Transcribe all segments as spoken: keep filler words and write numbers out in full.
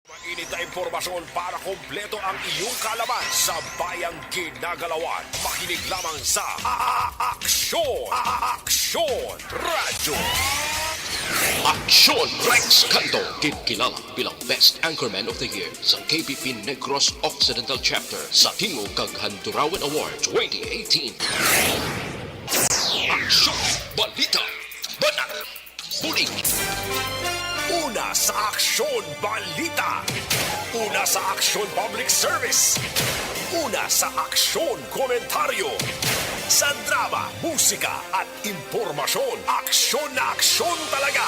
Mainit na impormasyon para kompleto ang iyong kaalaman sa bayang ginagalawan. Makinig lamang sa A-, A-, Aksyon! A-, A-, Aksyon Radyo! Aksyon! Rex Canto, ginkilala bilang Best Anchorman of the Year sa K P P Negros Occidental Chapter sa Tingog kag Handurawan Award twenty eighteen. Aksyon! Balita! Banat! Bulig! Una sa Aksyon Balita. Una sa Aksyon Public Service. Una sa Aksyon Komentaryo. Sa drama, musika at impormasyon, aksyon na aksyon talaga.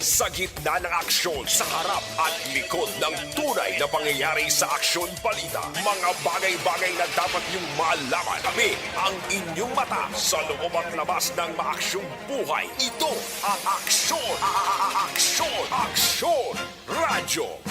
Sa gitna ng aksyon, sa harap at likod ng tunay na pangyayari sa Aksyon Balita, mga bagay-bagay na dapat niyong malaman. Kami ang inyong mata sa loob at labas ng maaksyong buhay. Ito ang aksyon, a-, a-, a-, aksyon, aksyon, radyo.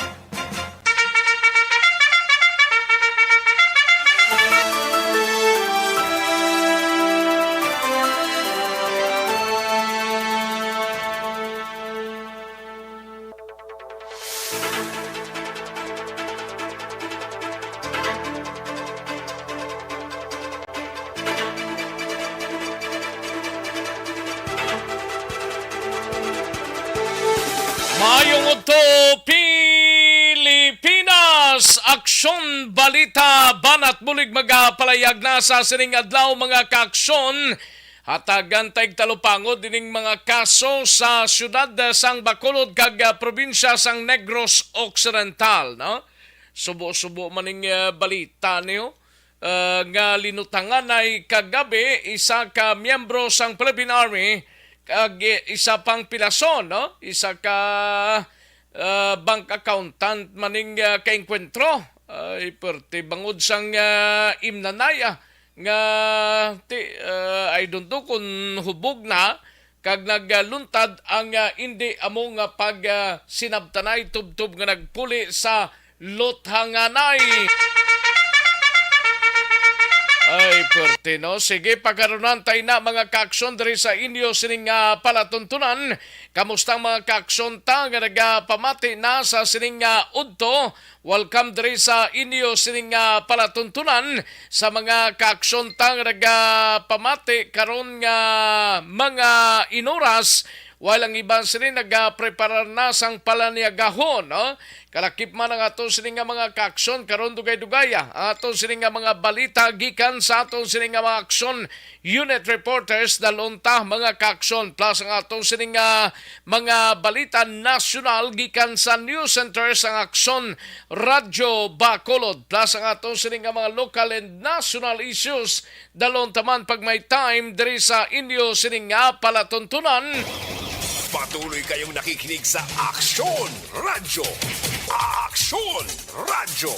Maayong udto, Pilipinas! Aksyon, balita, banat bulig magapalayag na sa sining adlaw, mga kaaksyon. Hatagan ta og talupangod ining mga kaso sa siyudad, ah, sang Bacolod kag, ah, probinsya sang Negros Occidental, no? Subo-subo man ning, ah, balita niyo, ah, nga linutanganay kagabi isa ka miyembro sang Philippine Army kag, eh, isa pang pilason, no? Isa ka, ah, bank accountant man ning, ah, kaengkwentro. Ay, perte bangod sang, ah, imnanay, ah, nga ti-, ah, I don't know kung hubog na kag nagluntad ang, ah, indi amo nga pag, ah, sinabtanay tubtob nga nagpuli sa luthanganay. Ay, perte, no? Sige, pagkarunan ta ina, mga kaaksyon, diri sa inyo sining, ah, palatuntunan. Kamusta ang mga kaaksyon ta nga nagapamati na sa sining, ah, udto? Welcome diri sa inyo sining, ah, palatuntunan. Sa mga kaaksyon ta nga nagapamati karon nga mga inoras, while ang iban sini nagapreparar na sang palaniagahon, no? Kalakip man ang ato sini nga mga kaaksyon karon, dugay-dugay, ah, ang ato sini nga mga balita gikan sa ato sini nga mga aksyon unit reporters, dalon ta, mga kaaksyon, plus ang ato sini nga mga balita nasyonal gikan sa news center sang Aksyon Radyo Bacolod, plus ang ato sini nga mga local and national issues, dalon ta man pag may time diri sa inyo sini nga palatuntunan. Patuloy kayong nakikinig sa Aksyon Radyo. Aksyon Radyo.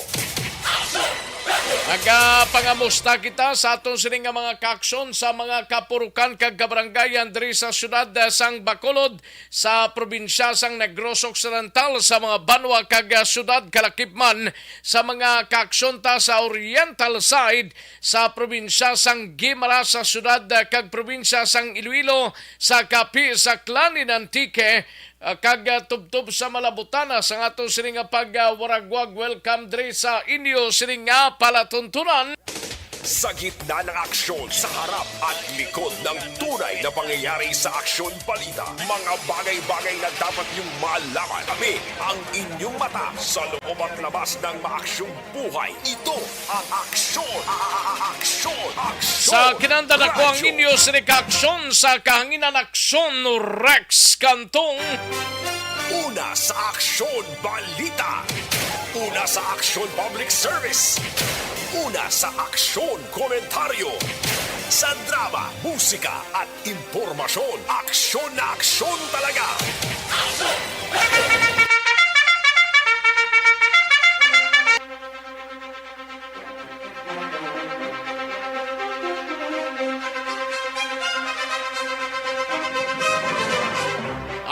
Nagapangamusta kita sa aton sini nga mga kaaksyon sa mga kapurukan kag kabarangayan diri sa siyudad, eh, sang Bacolod, sa probinsya sang Negros Occidental, sa mga banwa kag, ah, siyudad, kalakip man sa mga kaaksyon ta sa oriental side sa probinsya sang Guimaras, sa siyudad, ah, kag probinsya sang Iloilo, sa Capiz, Aklan, and Antique, ah, kag, ah, tubtob sa Malabutana, sa ato sini nga pag, ah, waragwag. Welcome diri sa inyo sini nga palatuntunan. Sa gitna ng aksyon, sa harap at likod ng tunay na pangyayari sa Aksyon Balita, mga bagay-bagay na dapat niyong malaman. Kami ang inyong mata sa loob at labas ng maaksyong buhay. Ito ang Aksyon, a-, a-, a-, Aksyon, Aksyon Sa kinahanglan ako ang Radyo. Inyo sini ka aksyon sa kahanginan, aksyon, Rex Cantong. Una sa Aksyon Balita. Una sa Aksyon Public Service. Una sa Aksyon Komentaryo. Sa drama, musika at impormasyon, aksyon na aksyon talaga.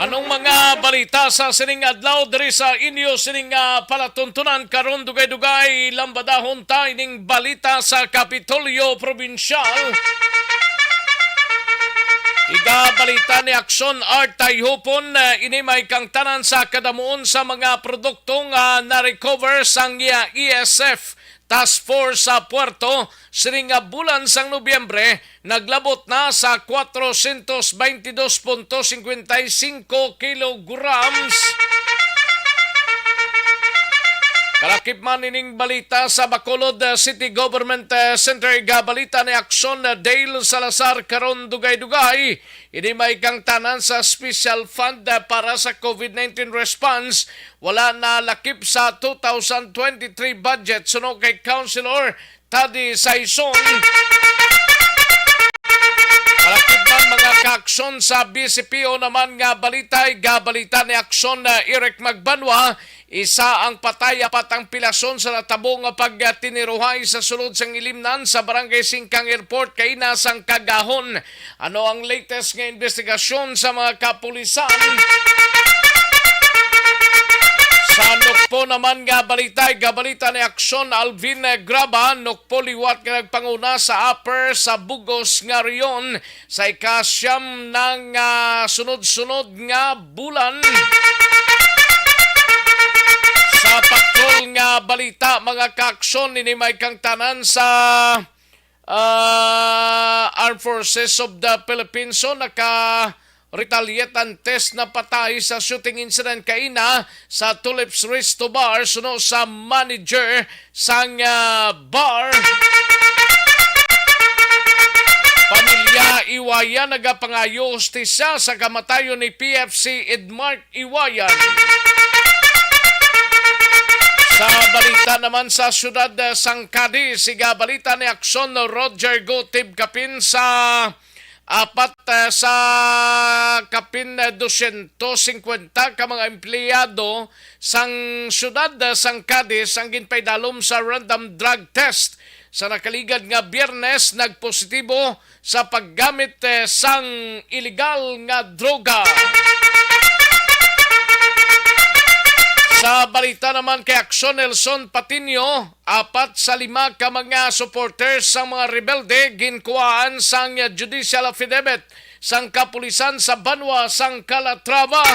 Anong mga balita sa sining adlaw diri sa inyo sining, ah, palatuntunan karon? Dugay-dugay, lambadahon ta ining balita sa Kapitolyo Probinsyal. Igabalita ni Aksyon Art Tayhupon, eh, ini may kangtanan sa kadamuon sa mga produkto nga na-recover sang iya E S F Task Force sa Puerto. Sining nga bulan sang Nobyembre, naglabot na sa cuatrocientos veintidós punto cincuenta y cinco kilograms. Kalakip man ining balita sa Bacolod, uh, City Government, uh, Center, igabalita ni Aksyon, uh, Dale Salazar karon dugay-dugay. Ini may kangtanan sa special fund, uh, para sa COVID nineteen response. Wala na lakip sa two thousand twenty-three budget suno kay Councilor Tadi Saison. Kalakip man mga kaaksyon sa B C P O naman nga balita, igabalita ni Aksyon na Eric Magbanwa, isa ang patay, apat ang pilason sa natabo nga pagtiniruhay sa sulod sang ilimnan sa Barangay Singkang Airport kaina sang kagahon. Ano ang latest nga investigasyon sa mga kapulisan? Sa Nukpo naman nga balita, igabalita ni Aksyon Alvin Graba, Nukpo liwat nga nagpanguna sa upper sa bugos nga rehiyon sa ikasyam na nga sunod-sunod nga bulan. Sa patrol nga balita, mga kaaksyon, ini may kangtanan sa ah, Armed Forces of the Philippines, so, naka-retaliate antes na patay sa shooting incident kaina sa Tulips Resto Bar suno sa manager sang, ah, bar. Pamilya Iwayan nagapangayo hustisya sa kamatayon ni P F C Edmark Iwayan. Sa balita naman sa siyudad, eh, sang Cadiz, igabalita ni Aksyon Roger Gutib kapin sa apat, eh, sa kapin, eh, dosyentos singkwenta ka mga empleyado sang siyudad, eh, sang Cadiz ang ginpaidalom sa random drug test. Sa nakaligad nga Biyernes, nagpositibo sa paggamit, eh, sang iligal nga droga. Sa balita naman kay Aksyon Nelson Patiño, apat sa lima ka mga supporters sang mga rebelde ginkuhaan sang judicial affidavit sang kapulisan sa banwa sang Calatrava.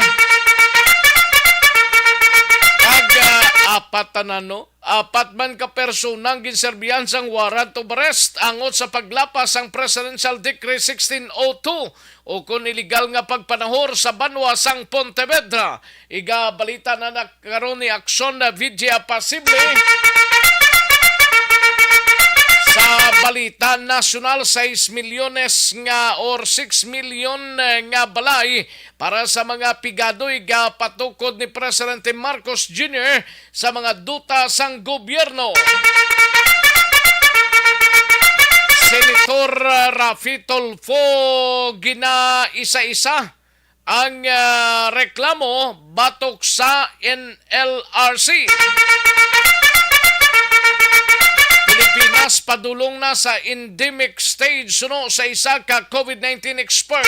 Kag, ah, apat tanan, no? Apat man ka persona ang ginserbihan sang warrant of arrest angot sa paglapas sang Presidential Decree sixteen oh two, o kon iligal nga pagpanahor sa banwa sang Pontevedra. Igabalita na, na karon ni Aksyon na Vidya Pasible. Sa balita nasyonal, sais milyones nga or six million, eh, nga balay para sa mga pigado, igapatukod ni Presidente Marcos Junior sa mga duta sang gobyerno. Senator, ah, Raffy Tulfo, ginaisa-isa ang, ah, reklamo batok sa N L R C. Pilipinas padulong na sa endemic stage suno sa isa ka COVID nineteen expert.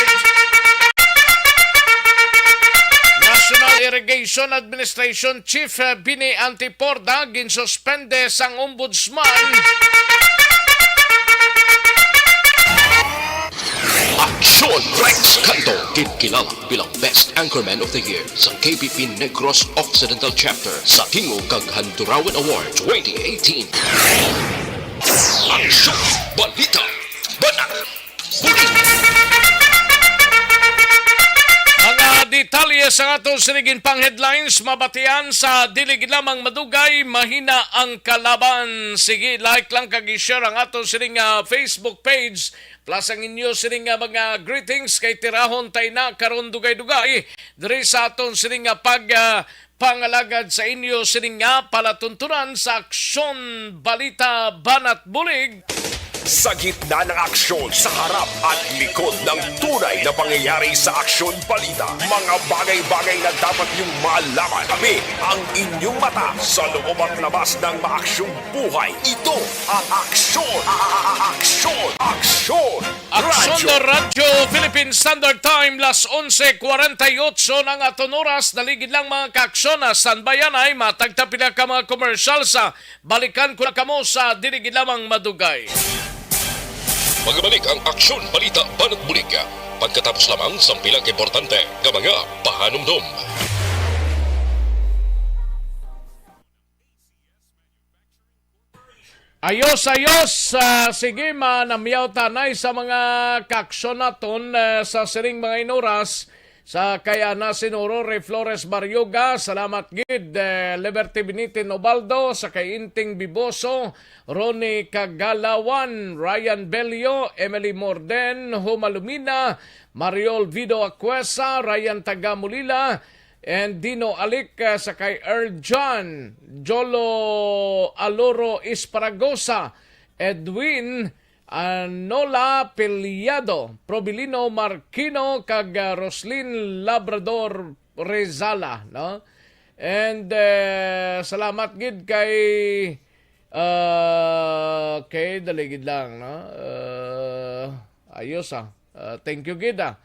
National Irrigation Administration Chief, eh, Bini Antiporda ginsuspende sang Ombudsman. Aksyon Rex Canto, ginkilala bilang Best Anchorman of the Year sa K P P Negros Occidental Chapter sa Tingog kag Handurawan Award twenty eighteen. Aksyon, balita, banat, bulig. Mga detalye sa aton sining pang headlines, mabatian sa Dili Gid Lamang Madugay, Mahina ang Kalaban. Sige, like lang kag i-share ang aton sining, ah, Facebook page. Plus ang inyo sining nga mga greetings kay tirahon tay na karon dugay-dugay diri sa aton sining nga pag, ah, pangalagad sa inyo sining nga palatuntunan sa Aksyon Balita Banat Bulig. Sa gitna ng aksyon, sa harap at likod ng tunay na pangyayari sa Aksyon Balita, mga bagay-bagay na dapat niyong malaman. Tabi ang inyong mata sa loob at labas ng maaksyong buhay. Ito ang Aksyon, a-, a-, a-, Aksyon, Aksyon, Aksyon Radyo. Na Radyo Philippine Standard Time, las onse cuarenta y ocho ng aton oras. Dili gid lang mga kaaksyon, ah, standby anay, matag ta pila ka mga commercial sa balikan ko na kamo sa Dili Gid Lamang Madugay. Magabalik ang Aksyon Balita Banat Bulig. Pagkatapos lamang sang pila ka importante nga mga pahanumdom. Ayos, ayos. Ah, sige, manamyaw tanay sa mga kaaksyon naton, eh, sa sining mga inuras. Sa kay Ana Sinuro, Ray Flores Barrioga, salamat gid. Eh, Liberty Binitin Obaldo, sa kay Inting Biboso, Ronnie Kagalawan, Ryan Bello, Emily Morden, Huma Lumina, Mariol Vido Acuesa, Ryan Tagamulila, and Dino Alic, eh, sa kay Earl John, Jolo Aloro Esparagosa, Edwin, ah, Nola Piliado, Probilino Marquino, kag, ah, Roslyn Labrador Rezala, no? And, eh, salamat gid kay, ah, kay dali gid lang, no? Ah, ayos, ah. Ah, thank you gid, ah.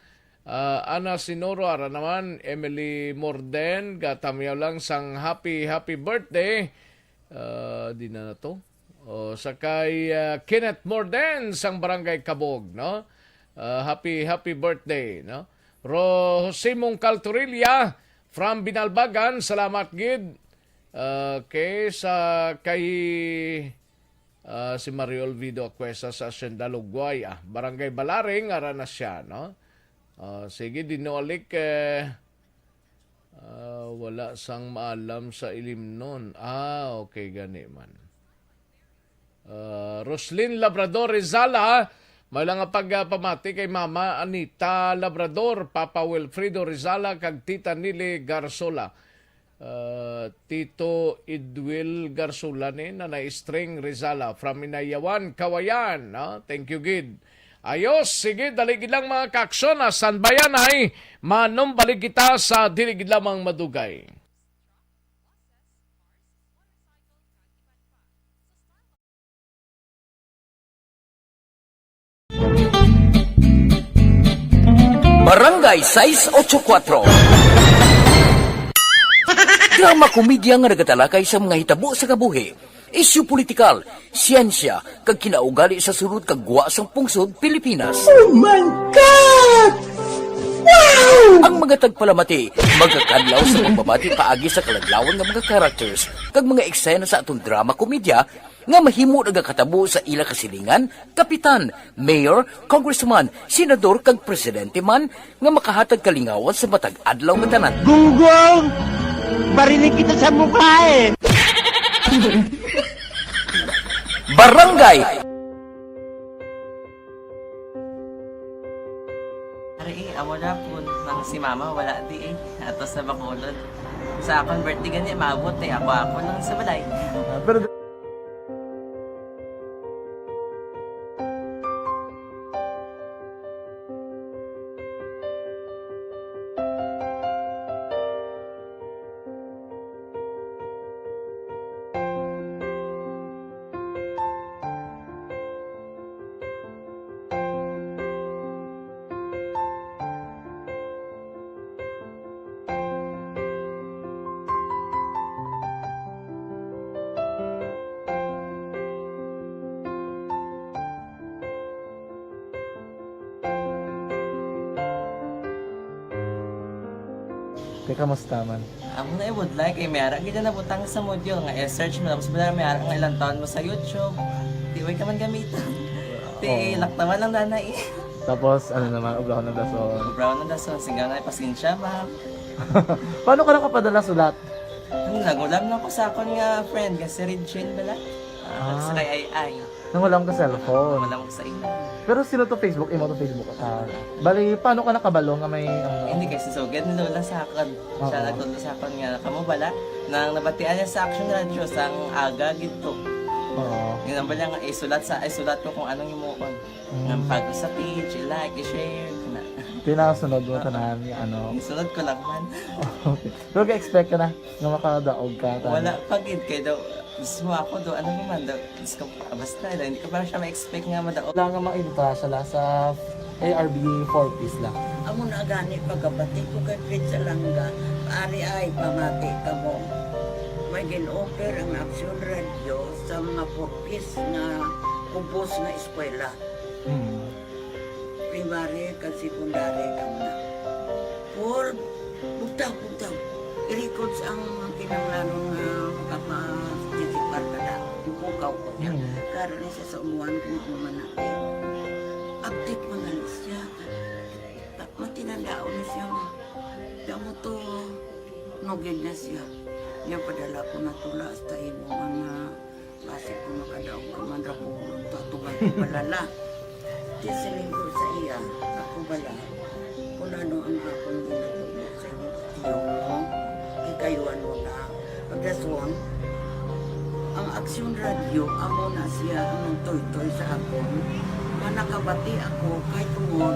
Ah, Ana Sinoro, ara naman, Emily Morden, gatamyaw lang sang happy, happy birthday. Ah, di na na to. O, sa kay, ah, Kenneth Morden sang Barangay Kabog, no? Ah, happy, happy birthday, no? Ro Jose Mongcal Torilla from Binalbagan, salamat gid. Ah, okay, sa kay, ah, si Mario Olvido Acuesa sa Hacienda Lugway, ah, Barangay Balaring, ara na siya, no? Ah, sige, Dino Alic, eh, ah, wala sang maalam sa Ilimnon. Ah, okay, gani man. Ah, Roslyn Labrador Rizala, may lang nga pagpamati kay Mama Anita Labrador, Papa Wilfredo Rizala, kag Tita Nili Garsola. Ah, Tito Idwil Garsola ni Nanay String Rizala from Inayawan, Kawayan, no? Thank you gid. Ayos, sige, dali gid lang mga kaaksyon, ah, standby-an ay manumbalik kita sa dili gid lamang madugay. Barangay sais ocho kuatro. Drama komedya nga nagatalakay sa mga hitabo sa kabuhi, isyu politikal, siyensya, kag kinaugali sa sulod kag gwa sang pungsod Pilipinas. Oh my God! Wow! Ang mga tagpalamati magakadlaw sa pagbabati paagi sa kaladlawan nga mga characters kag mga eksena sa aton drama komedya nga mahimo nagakatabo sa ila kasilingan, kapitan, mayor, congressman, senador, kag presidente man nga makahatag kalingawan sa matag adlaw nga tanan. Gunggong! Barinig kita sa mukha eh! Barangay Ari, eh, amo na po. Nang si mama, wala di eh. Ato sa Bacolod. Sa akon birthday gani, maabot eh. Ako, ako lang sa balay. Ah, pero Te, kamusta man? Amo na, I would like, eh, may ara gid na nabutang sa module nga i-search mo, tapos wala may ara nga ilang taon mo sa YouTube. Di, way ka man gamiton. Ti, oo, laktawan lang, nanay. Tapos, ano naman, ubrahon ng dason. Ubrahon ng dason, singgang na, pasensya, ma'am. Paano ka nakapadala sulat? Ano, nangulam lang ko sa akon nga friend, nga si Regine bala. Ah, ah, sa kay Ai Ai. Nangulam ka cellphone. Nangulam ko sa imo. Pero sino to Facebook? Imo to Facebook account? Bali, paano ka nakabalo nga may, ano? Hindi, kay si Sugad ni Lola sa akon. Oo. Siya nagtudlo sa akon nga, kamo bala, nang nabatian niya sa Action Radio, sang aga gid to. Oo. Yun ang bala nga, isulat sa, isulat ko kung anong himuon. Mm. Nga pag sa page, i-like, i-share, na. Pinasunod mo tanan, ano? Isunod ko lang man. Okay. Pero ka-expect ka na nga makadaog ka, tanan? Wala pa gid, kay daw, mismo ako daw, ano naman daw, Diyos ko, ah, basta, hindi ko pa siya ma-expect nga madaog. Wala nga ma-entrasya la sa A R B four Ps la. Amo na gani pagkabati ko kay Fred Salanga, ari ay pamati kamo. May gin-offer ang Action Radio sa mga four Ps nga kubos nga eskwela. Hmm. Kay Primary kag secondary kamo na. Paul, bugtaw, bugtaw. I-records ang kinahanglanon nga makaparticipar ka na. Ipukaw ko siya. Mm. Karon ni siya sa umuan kung ano man na. Update man gali siya. Ta-, matinandaon ni siya nga. Kamo to, nugid na siya. Niya padala ko na tula hasta imo nga Basi ko makadaog ka man ra ko, ato nga balala. Di siling ko sa iya, ako bala, kung ano ang akong ginatudlo sa inyo, hikayo ano na. Pagdason, ang Aksyon Radyo, amo na siya ang nagtuytoy sa akon. Nga nakabati ako, kay tungod,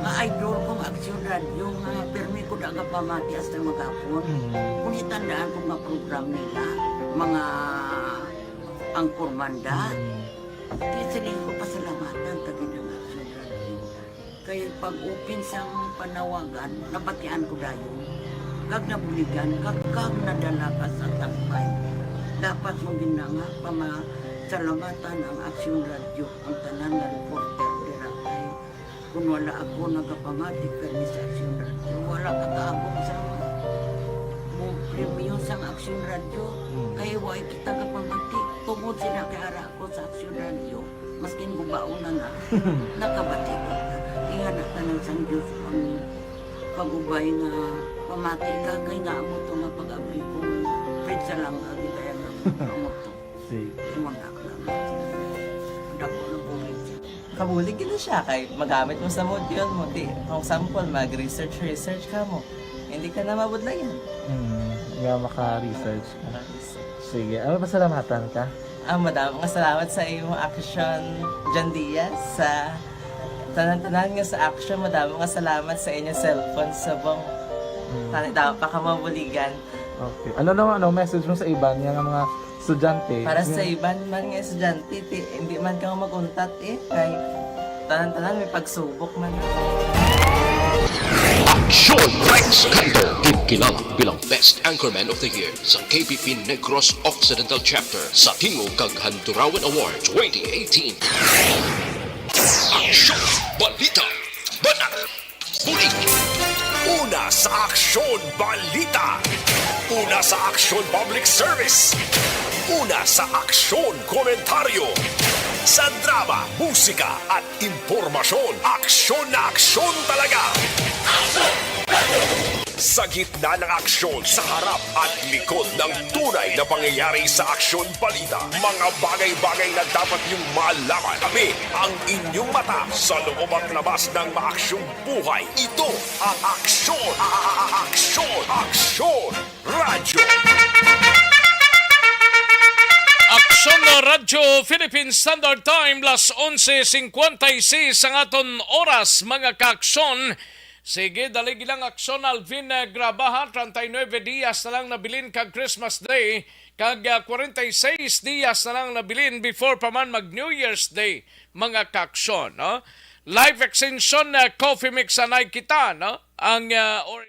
nga idol kong Aksyon Radyo, nga pirmi ko nagapamati hasta maghapon. Mm. Kung itandaan ko nga program nila, mga Anchorman da. Mm. Di siling ko pasalamatan ta gid ang Aksyon Radyo. Kay pag-open sang panawagan, nabatian ko dayon. Kag nabuligan, kag, kag nadala ka sa tagbay. Dapat mo gid na nga pamasalamatan ang Aksyon Radyo, ang tanan nga reporter dira kay Kung wala ako nagapamati kani sa Aksyon Radyo, wala ka kaabot sa mo premyo sang Aksyon Radyo. Mm. Kay wala kita gapamati. Tungod sila kay ara ako sa Aksyon Radyo, maskin gubaon na na, nakabati ko. Ingana tanan sang Diyos ang pag-ubay nga pamati ka kay nga amo to nga pag-abri ko. Pizza lang agi kaya nga amo to. Sige. Wala ka lang. Dako ng bulig. Kabulig gid na siya kay magamit mo sa module mo. Di, kung sample, mag-research, research ka mo. Hindi ka na mabudlayan. Mm, nga maka-research ka. Maka-research. Sige, ano, pasalamatan ka? Ah, madamo nga salamat sa imong aksyon, John Diaz, sa tanan-tanan nga sa aksyon. Madamo nga salamat sa inyong cellphone subong. Mm. Tani, dapat pa ka mabuligan. Okay. Ano naman, ano, message mo sa iban nga, nga mga estudyante? Para sa iban man nga estudyante, ti-, hindi man ka mag-untat eh, kay tanan-tanan may pagsubok man. Aksyon Rex Canto, gilkilala bilang Best Anchorman of the Year sa K P P Negros Occidental Chapter sa Tingog kag Handurawan Award twenty eighteen. Aksyon Balita. Balita. Bulig. Una sa aksyon, balita. Una sa aksyon, public service. Una sa aksyon, komentaryo. Sa drama, musika, at impormasyon, aksyon na aksyon talaga. Sa gitna ng aksyon, sa harap at likod ng tunay na pangyayari sa aksyon balita, mga bagay-bagay na dapat niyong malaman. Kami ang inyong mata sa loob at labas ng maaksyong buhay. Ito ang Aksyon, a-, a-, a-, Aksyon, Aksyon Radyo. Aksyon Radyo, Philippine Standard Time, las onse cincuenta y seis ang aton oras, mga kaaksyon. Sige, dali gilang aksyon, Alvin, eh, Grabaha, treinta y nueve dias na lang nabilin kag Christmas Day, kag, ah, kwarenta y seis dias na lang nabilin before pa man mag New Year's Day, mga kaaksyon, no? Life extension, ah, coffee mix anay kita, no? Ang, ah, or-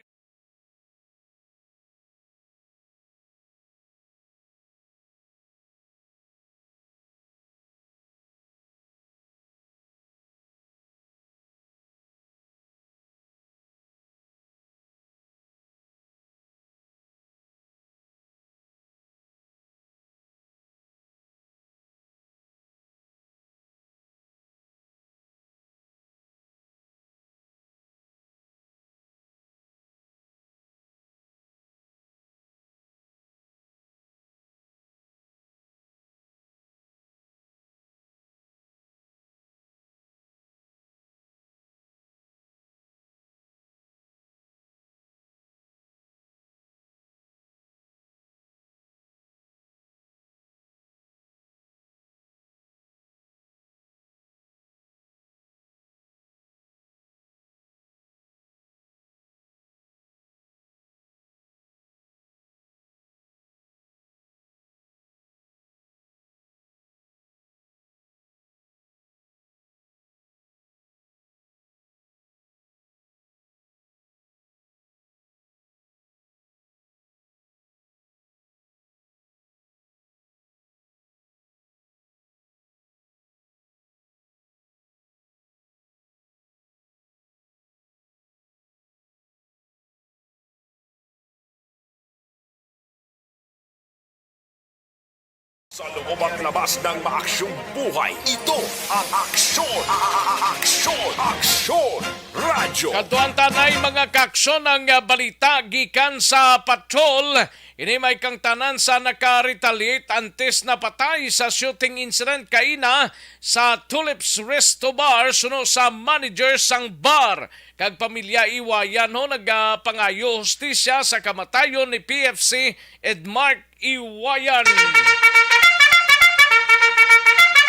Sa loob at labas ng maaksyong buhay, ito ang Aksyon, a- a- a- Aksyon, Aksyon Radyo. Kadtuan tanay mga kaaksyon ang, ah, balita gikan sa patrol. Ini may kangtanan sa naka-retaliate antes napatay sa shooting incident kaina sa Tulips Resto Bar suno sa manager sang bar kag pamilya Iwayan ho nagapangayo hustisya sa kamatayon ni P F C Edmark Iwayan.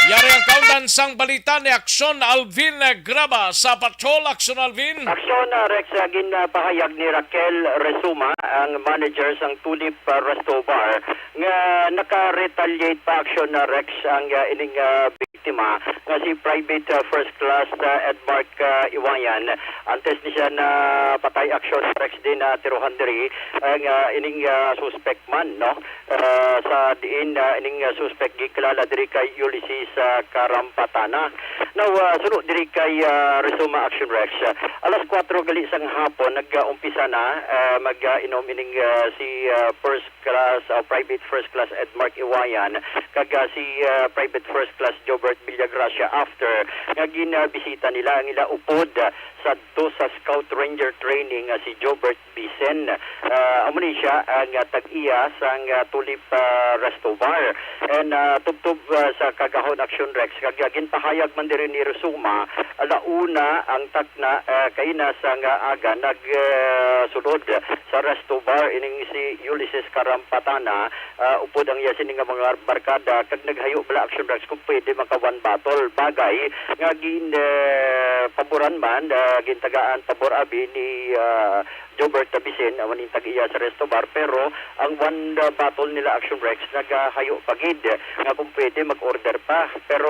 Yari ang kaundan sang balita ni Aksyon Alvin Graba sa Patrol. Aksyon Alvin. Aksyon, ah, Rex, ah, ginpahayag ni Raquel Resuma, ang manager sang Tulip, ah, Resto Bar, nga naka-retaliate pa, Aksyon, ah, Rex, ang, ah, ining, ah, biktima nga si Private, ah, First Class, ah, Edmark, ah, Iwayan. Antes ni siya napatay, Aksyon, Rex, din na tirohan diri, ah, nga ining, ah, suspect man, no? Ah, sa diin, ah, ining, ah, suspect gikilala diri kay Ulysses, ah, Karampatana. Now, ah, suno diri kay, ah, Resuma, Action Rex, ah, alas kuwatro gali sang hapon nag-umpisa na, ah, mag, ah, inom ining, ah, si, ah, first class, ah, private first class Edmark Iwayan kag, ah, si, ah, private first class Jobert Villagracia after nga ginabisita nila ang ila upod, ah, sadto sa Scout Ranger training, ah, si Jobert Bisen. Ah, amo ni siya ang, ah, tag-iya sang, ah, Tulip, ah, Resto Bar. And, ah, tubtob, ah, sa kagahon Action Rex, kag, ah, ginpahayag man diri ni Resuma, ala una ang takna, ah, kaina sang, ah, aga nag, ah, sulod sa Resto Bar ining si Ulysses Karampatana, ah, upod ang iya sini nga mga barkada, kag naghayo bala Action Rex kung pwede maka one battle. Bagay nga gin, ah, paboran man, ah, gintagaan pabor abi ni, ah, Jobert Tabisen, amo ning tag-iya sa Resto Bar, pero ang one, ah, battle nila Action Rex nagahayo pa gid nga kung pwede mag-order pa, pero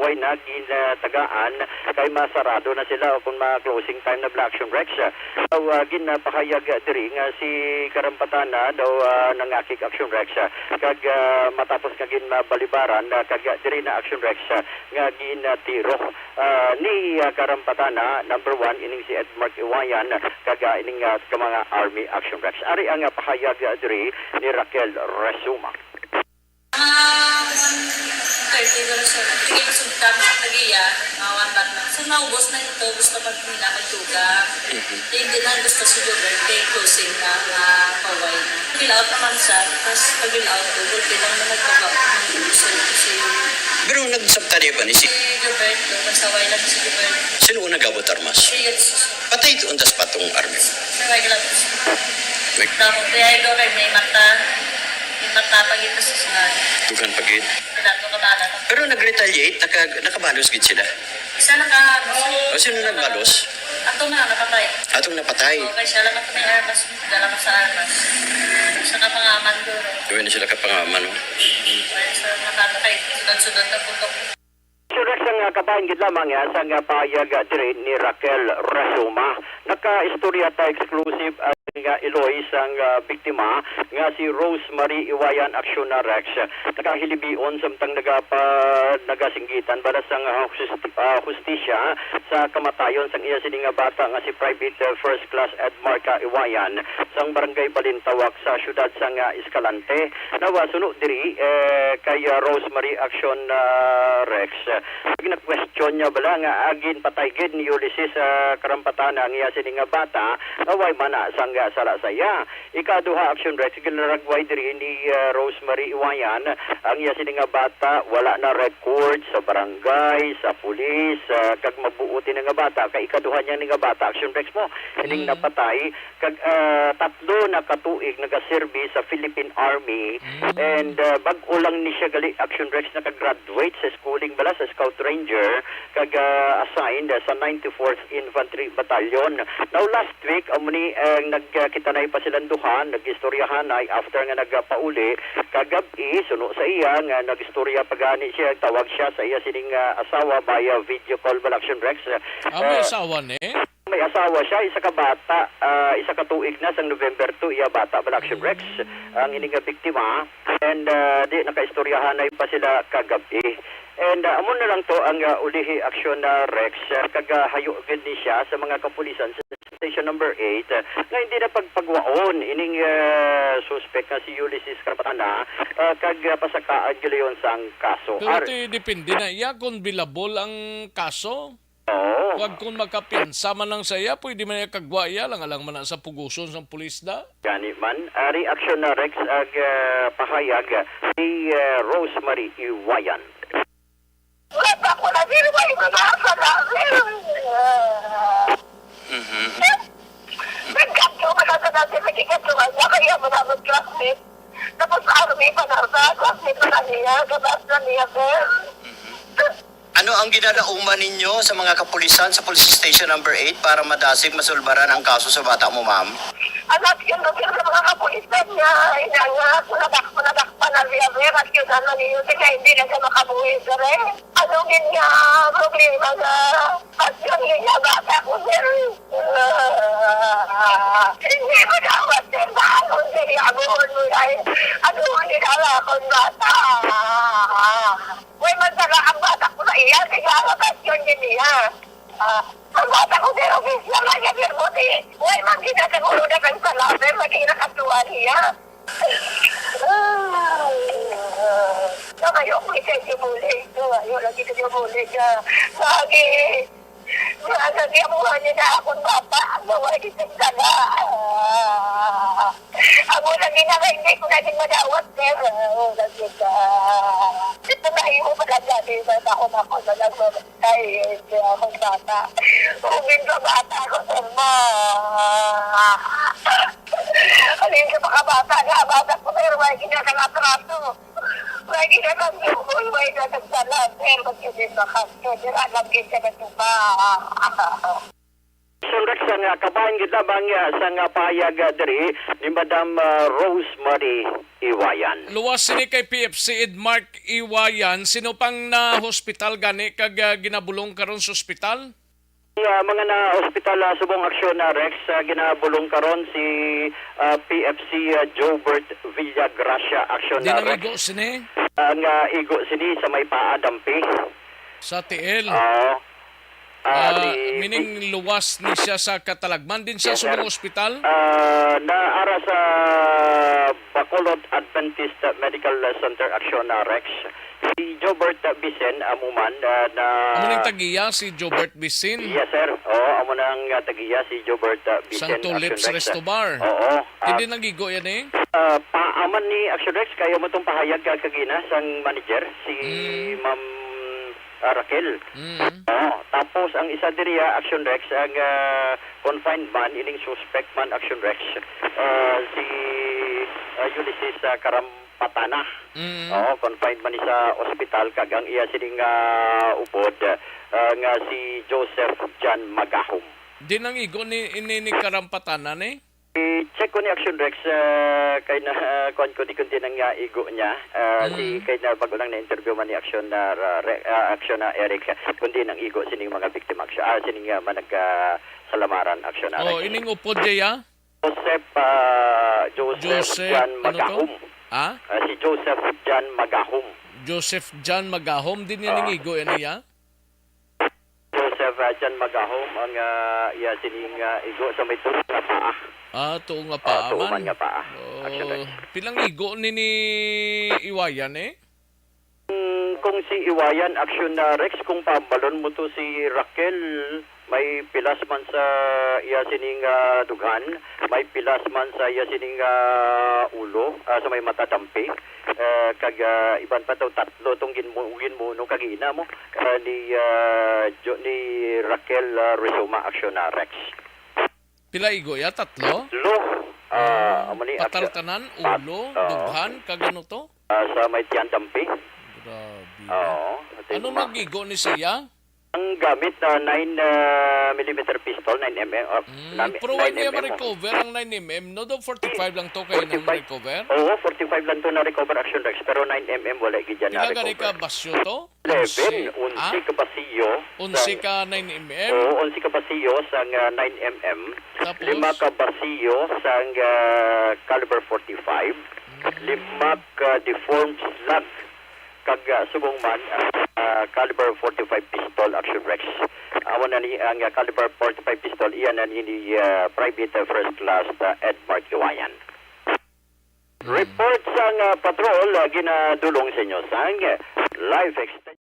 way na ginatagaan kay masarado na sila o kung ma-closing time na bala Action Rex. So, ah, ginapahayag diri nga si Karampatana daw, ah, nangakig Action Rex, ah, kag, ah, matapos nga ginmabalibaran, ah, kag diri na Action Rex, ah, nga ginatiro, ah, ni, ah, Karampatana, number one, ining si Edmark Iwayan, kag, ah, ining, ah, ka mga Army Action Rex. Ari ang, ah, pahayag, ah, diri ni Raquel Resuma. Ah, one thirty na siya. Sige, pasugtan sa tagiya, mga one bat na. So, naubos na ito. Gusto pa nila magdugang. Mhm. Di, hindi na gusto si Jobert kay closing na, ah, paway na. Fill out naman siya. Tapos, pag fill out ko, gulpi lang na nagpapa-, nag-uusal ko si Pero nagsabta niya ba ni si Si Gilberto, nagsaway lang si Gilberto. Sino ang nagabot armas? Si Gilberto. Patay doon tas patong army. Sa may gloves. May Tapos, kaya ito kay may mata. May mata pa dito sa sunod. Dughan pa gid. Wala ko kabala. Pero nag-retaliate, naka-, nakabalos gid sila. Isa naka-, O, sino nagbalos? Ato na, nakatay. Atong napatay. Okay, siya lang ito may armas. Dala ka sa armas. Sa kapangaman doon. Gawin na sila kapangaman, no? Kaya sa nakatay, sunod-sunod na po. Sure, sa nga kabahin gid lamang, ah, sa nga pahayag, ah, diri ni Raquel Rasuma. Naka-istorya ta exclusive ang, ah, iloy sang, ah, biktima nga si Rosemary Iwayan Acciona Rex. Nakahilibion samtang nagapa-, nagasinggitan bala sang, ah, hustis-, ah, hustisya sa kamatayon sang iya sini nga bata nga si Private, ah, First Class Edmarca Iwayan sang Barangay Balintawak sa siyudad sang, ah, Escalante. Nawa suno diri, eh, kay, ah, Rosemary Action, ah, Rex. Gina-question niya bala nga, ah, ginpatay gid ni Ulysses, ah, Karampatana ang iya sini nga bata, nga way man na sang, ah, sala sa iya. Ikaduha, Action Rex, ginlaragway diri ni, ah, Rosemary Iwayan ang iya sini nga bata, wala na record sa barangay, sa pulis, ah, kag mabuot ini nga bata kay ikaduha niya ni nga bata, Action Rex mo, ining Mm. napatay. Kag, ah, tatlo na ka tuig nagaserbi sa Philippine Army. Mm. And, ah, bag-o lang ni siya gali, Action Rex, nakagraduate sa schooling bala sa Scout Ranger, kag, ah, assigned sa ninety-fourth Infantry Battalion. Now, last week, amo ni, ah, nagkitanay pa silang duha, nag-istoryahanay after nga nagapauli kagab-i, suno sa iya nga nag-istorya pa gani siya, tawag siya sa iya sining, ah, asawa via video call bala, Action Rex. Ah, may Ah, asawa ni? May asawa siya, isa ka bata, ah, isa ka tuig na, sang November two, iya bata bala, Action Rex, ang ini nga biktima. And, ah, di, nakaistoryahanay pa sila kagabi. And, ah, amo na lang to ang, ah, ulihi, Action, ah, Rex, ah, kag, ah, hayo gid ni siya sa mga kapulisan sa Station number eight, ah, nga hindi na pagpagwaon ining, ah, suspek nga si Ulysses Carpatana, ah, kag, ah, pasakaan gilayon sang kaso. Pero Ar- ti depende na iya kung bilabol ang kaso. Oo. Wag kung makapiyansa man lang sa iya, pwede man iya kagwa iya, lang alang man na sa puguson sang pulis da. Gani man, ari aksyon na Rex ag, ah, pahayag si, ah, Rosemary Iwayan. Wala pa ko na, sir. May mga salamin. Mhm. Nagkadto man ako sa dati, nagkikadtuan niya, kaya mo na mag-classmate. Tapos army pa na sa classmate pa na niya, kabaas na niya, sir. Mhm. Ano ang ginalauman ninyo sa mga kapulisan sa Police Station number eight para madasig masulbaran ang kaso sa bata mo, ma'am? Anak, yun na, sir, sa mga kapulisan niya, inangat, nadakpan, nadakpan na siya, sir, at yun, ano, niyo, sir, kaya hindi na siya makabuhi, sir, eh. Ano gid nga problema nga pagkangina bata ko, sir? Ah, hindi mo dapat, sir, ba? Kung siniabuhon mo na, eh, ano ang ginagawa kong bata? May masala ang bata ko sa iya, kaya nga question din niya. Ah, ang bata ko, sir, office naman niya, sir, buti. May man ginagawa na kang sala, sir, magkira katuwa niya. Kamayo ko isa yung muli. Kamayo lagi sa yung muli ka. Lagi. Mga sabi ang mga niya na akong bata. Ang mga isip ka na. Ang mga ginagawa, hindi ko na din madawat, sir. Oh, lagi ka. Ito na yung mga sabi sa ako, ako na lang, mama. Ay, hindi ako bata. Ubin ka bata ko, sir, ma. Alin ka makabata nga, bata ko, sir, may ginagawa atraso. May ginagawa, may ginagawa, sir, magkabit na ka, sir, alam kita na ito ba? Sir Rex, ang, ah, kabahin gid lamang, ah, sa nga pahayag, ah, diri ni Madam, ah, Rosemary Iwayan. Luwas sini kay P F C Ed Mark Iwayan, sino pang na-hospital gani kag, ah, ginabulong karon sa ospital? Ang, ah, mga na-hospital, ah, subong aksyon na Rex, ah, ginabulong karon si, ah, P F C, ah, Jobert Villagracia, aksyon Di na Rex. Nang igo sini? Ang, ah, igo sini sa may paa, dampi. Sa tiil? Oo. Ah, Ah, si meaning luwas ni siya sa katalagman din siya Yes, sa mga sir. Ospital? Ah, naara sa Bacolod Adventist Medical Center aksyon na Rex. Si Jobert Bisen, amo man, ah, na Amo ning tagiya si Jobert Bisin? Yes, sir. Oo, amo nang, ah, tagiya si Jobert, ah, Bisen, Sang Tulips aksyon Rex. Resto Bar. Oo. Ah, Hindi nagigo yan eh? Ah, paaman ni Action Rex, kaya mo tong pahayag ka kagina sang manager, si Mm. Ma'am, ah, Raquel. Mm. Oo. Tapos ang isa diri, ah, Action Rex, ang, ah, confined man, ining suspect man, Action Rex, ah, si, ah, Ulysses, ah, Karampatana. Mm. Oo, confined man ni sa ospital, kag ang iya sining, ah, upod, ah, nga si Joseph John Magahom. Di nang igo ni, ini ni Karampatana ni? I-check ko ni Action Rex, ah, kay na, ah, kuwan ko, di kundi nang, ah, igo niya. Ah, si, Mm. kay na bago lang na-interview man ni Action na, ra-, re-, ah, Action na Eric, kundi nang igo sining mga biktima, Action, ah, sining, ah, manag, ah, salamaran, Action na Oh, Eric. Ining upod niya, ya? Joseph, ah, Joseph Joseph, Jan ano to? Magahom. Ah? Ah, si Joseph Jan Magahom. Joseph Jan Magahom, din niya Ah. ningigo, ano ya? Joseph, ah, Jan Magahom ang, ah, iya sining, ah, igo sa may tuo nga paa. Ah, tuo nga Ah, paa tuo man. man nga paa. Oh, Action, eh. Pilang igo ni, ni Iwayan eh? Mm, kung si Iwayan, action na Rex, kung pambalon mo to si Raquel, may pilas man sa iya sining, ah, dughan, may pilas man sa iya sining, ah, ulo, ah, sa may mata dampi. Eh, kag, ah, iban pa daw tatlo tong ginmu-, ginmuno kag ina mo, ah, ni, ah, Jo-, ni Raquel, ah, Rizoma, action na Rex. Pila igo ya? Tatlo? Lo. Ah, Ah, amo ni patal action. tanan, Pat-, ulo, ah. Dughan, kag ano to? Ah, sa may tiyan dampi. Grabe. Oo, ito Ano yung mga nag-igo ni siya? Ang gamit na nine, ah, millimeter pistol, nine M M, ah, Mm, nami-, pero wala nine niya M M, oh. ma-recover ang nine M M, no? Do forty-five lang to kayo nang Forty-five. ma-recover? Oo, forty-five lang to na-recover, Action Rex, pero nine M M wala gid yan Pila gani na-recover. ka basyo to? Eleven, Onse? onse ka basiyo Onse sang ka nine M M? Oo, onse ka basiyo sang, ah, nine M M. Tapos? Lima ka basiyo sang, ah, caliber forty-five. Mm. Lima ka deformed slug. Kag, ah, subong man, ah, Ah, caliber forty-five pistol, Action Rex. Amo na ni ang, ah, caliber forty-five pistol, iya na ni, ni, ah, Private, ah, First Class, ah, Edmark Iwayan. Report sang, ah, patrol, ah, ginadulong sa inyo sang, ah, life extension.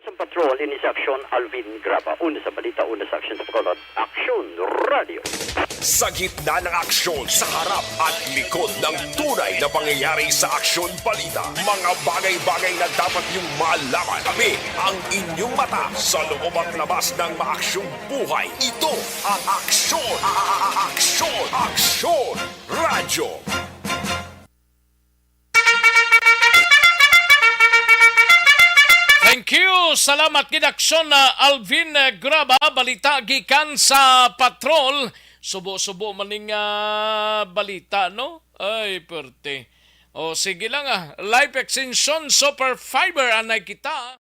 Sa patrol ini sa aksyon, Alvin Graba. Una sa balita, una sa aksyon sa Bacolod, Aksyon Radio. Sa gitna ng aksyon, sa harap at likod ng tunay na pangyayari sa Aksyon Balita, mga bagay-bagay na dapat niyong malaman. Kami ang inyong mata sa loob at labas ng maaksyong buhay. Ito ang Aksyon, a- a- a- Aksyon, Aksyon Radyo. Thank you. Salamat gid, Aksyon, ah, Alvin, ah, Graba. Balita gikan sa patrol. Subo-subo man ning, ah, balita, no? Ay, perte. O, sige lang, ah. Life Extension Super Fiber, anay kita.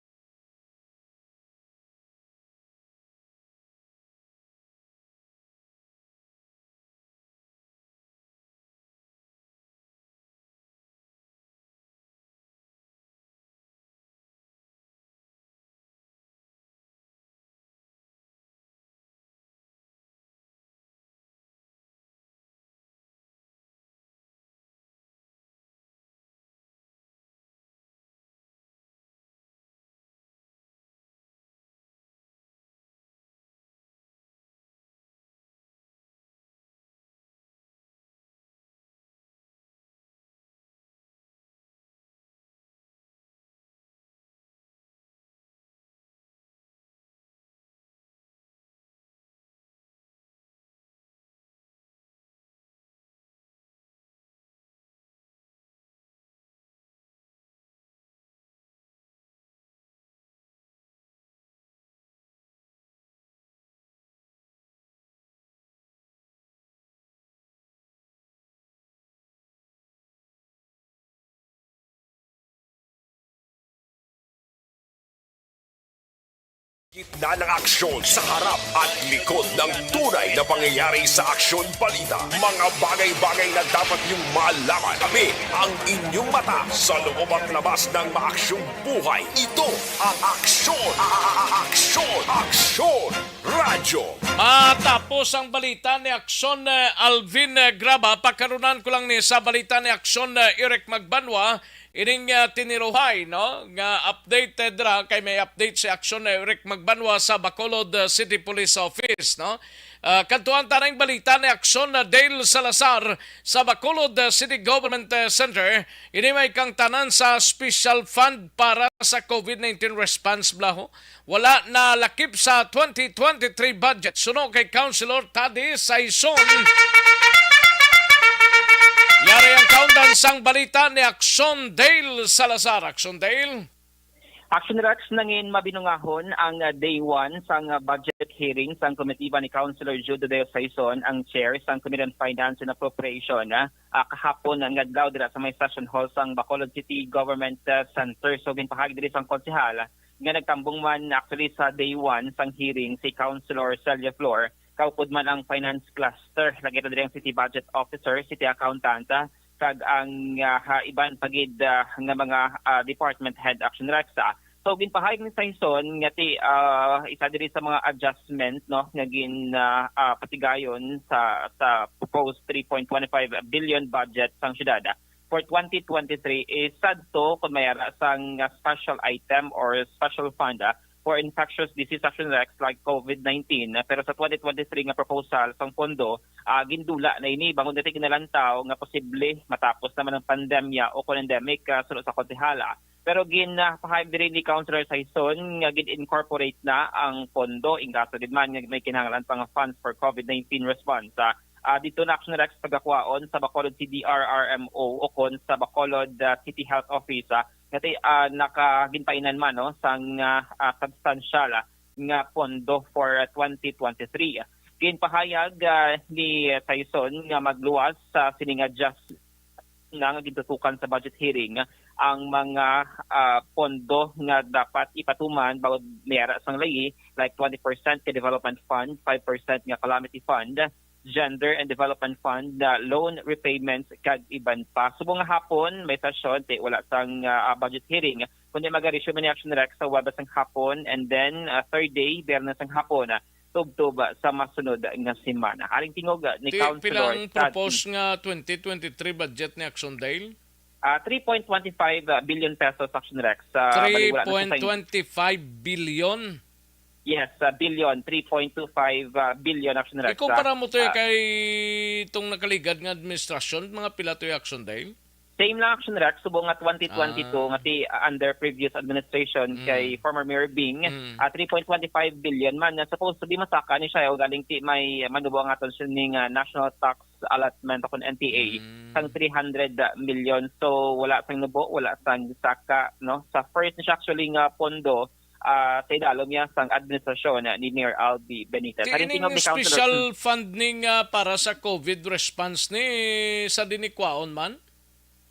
Gitna ng aksyon, sa harap at likod ng tunay na pangyayari sa Aksyon Balita. Mga bagay-bagay na dapat niyong malaman. Kami ang inyong mata sa loob at labas ng maaksyong buhay. Ito ang Aksyon, a- a- a- Aksyon, Aksyon Radyo. Matapos ang balita ni Aksyon, eh, Alvin, eh, Graba, pakarunan ko lang ni sa balita ni Aksyon, eh, Eric Magbanwa, ining, ah, tiniruhay, no, nga update, eh, dira kay may update si Aksyon, eh, Eric Magbanwa sa Bacolod, ah, City Police Office, no. Ah, kadtuan ta ning balita ni Aksyon, ah, Dale Salazar sa Bacolod, ah, City Government, ah, Center. Ini may kangtanan sa special fund para sa COVID nineteen response, bala ho. Wala nalakip sa twenty twenty-three budget. Suno kay Councilor Taddy Saison. Yari ang kaundan sang balita ni Aksyon Dale Salazar. Aksyon Dale. Action Rex, nangin mabinungahon ang, ah, day one sang, ah, budget hearing sang komitiba ni Councilor Jude Dale Saison, ang chair sang Committee on Finance and Appropriation, ah, ah, kahapon nga adlaw dira sa may session hall sang Bacolod City Government, ah, Center. So, ginpahayag diri sang konsehal nga nagtambong man actually sa day one sang hearing si Councilor Celia Flor, kaupod man ang Finance Cluster, nakita diri ang City Budget Officer, City Accountant, ah, kag ang, ah, ha, iban pa gid, ah, nga mga, ah, department head, Action Rex, ah. So, ginpahayag ni Saison nga ti, ah, isa diri sa mga adjustment, no, nga gin, ah, ah, patigayon sa, sa proposed three point one five billion budget sang syudad, ah, for twenty twenty-three is sadto kon may ara sang, ah, special item or special fund, ah, for infectious disease, Action Rex, like COVID nineteen. Ah, pero sa twenty twenty-three nga proposal sang pondo, ah, gindula na ini bangod nga ginalantaw nga posible matapos naman ang pandemya o kon endemic, ah, suno sa konsehala. Pero gin, ah, pahayag diri ni Councilor Saison nga gin-incorporate na ang pondo, ingaso gid man nga may kinahanglan pa nga funds for COVID nineteen response. Ah, ah, dito na, Action Rex, pagakwaon sa Bacolod C D R R M O o kon sa Bacolod, ah, City Health Office, ah, Kati, ah, nakaginpainan man, no, sang, ah, ah, substantial, ah, nga pondo for, ah, twenty twenty-three. Ginpahayag, ah, ni Tyson nga magluwas sa sining adjust na nga gintutukan sa budget hearing ang mga, ah, pondo nga dapat ipatuman bangod may ara sang layi, like twenty percent ka development fund, five percent nga calamity fund, gender and development fund, ah, loan repayments, kag iban pa. Subong nga hapon, may session, ti wala sang, ah, budget hearing, kundi mag-resume ni Action Rex sa Huwebes sang hapon, and then, ah, third day, Biyernes sang hapon, ah, tubtob, ah, sa masunod nga semana. Aring tingog, ah, ni Ti, Councilor pilang Tad propose nga twenty twenty-three budget ni Action Dale? Ah, three point twenty-five billion pesos, Action Rex. Ah, bali, wala na sa three point twenty-five billion? Yes, ah, billion, three point two five, ah, billion, Action Rex. Ikumpara mo to Ah, kay itong nakaligad nga administrasyon, mga pila to yung Action Dale? Same lang, Action Rex, subong nga twenty twenty-two, Ah. nga ti, ah, under previous administration Mm. kay former Mayor Bing, Mm. ah, three point twenty-five billion man. Nga supposed to be masaka ni siya, o galing ti may manubo ang aton sining, ah, national tax allotment o kung N T A Mm. sang three hundred million. So, wala sang nubo, wala sang saka, no? Sa first ni siya actually nga pondo, ah, sa idalom niya sang administrasyon, ah, ni Mayor Albi Benitez. Ti Sa tingog ining ni Councilor special fund ning, ah, para sa COVID response ni sa dinikwaon man?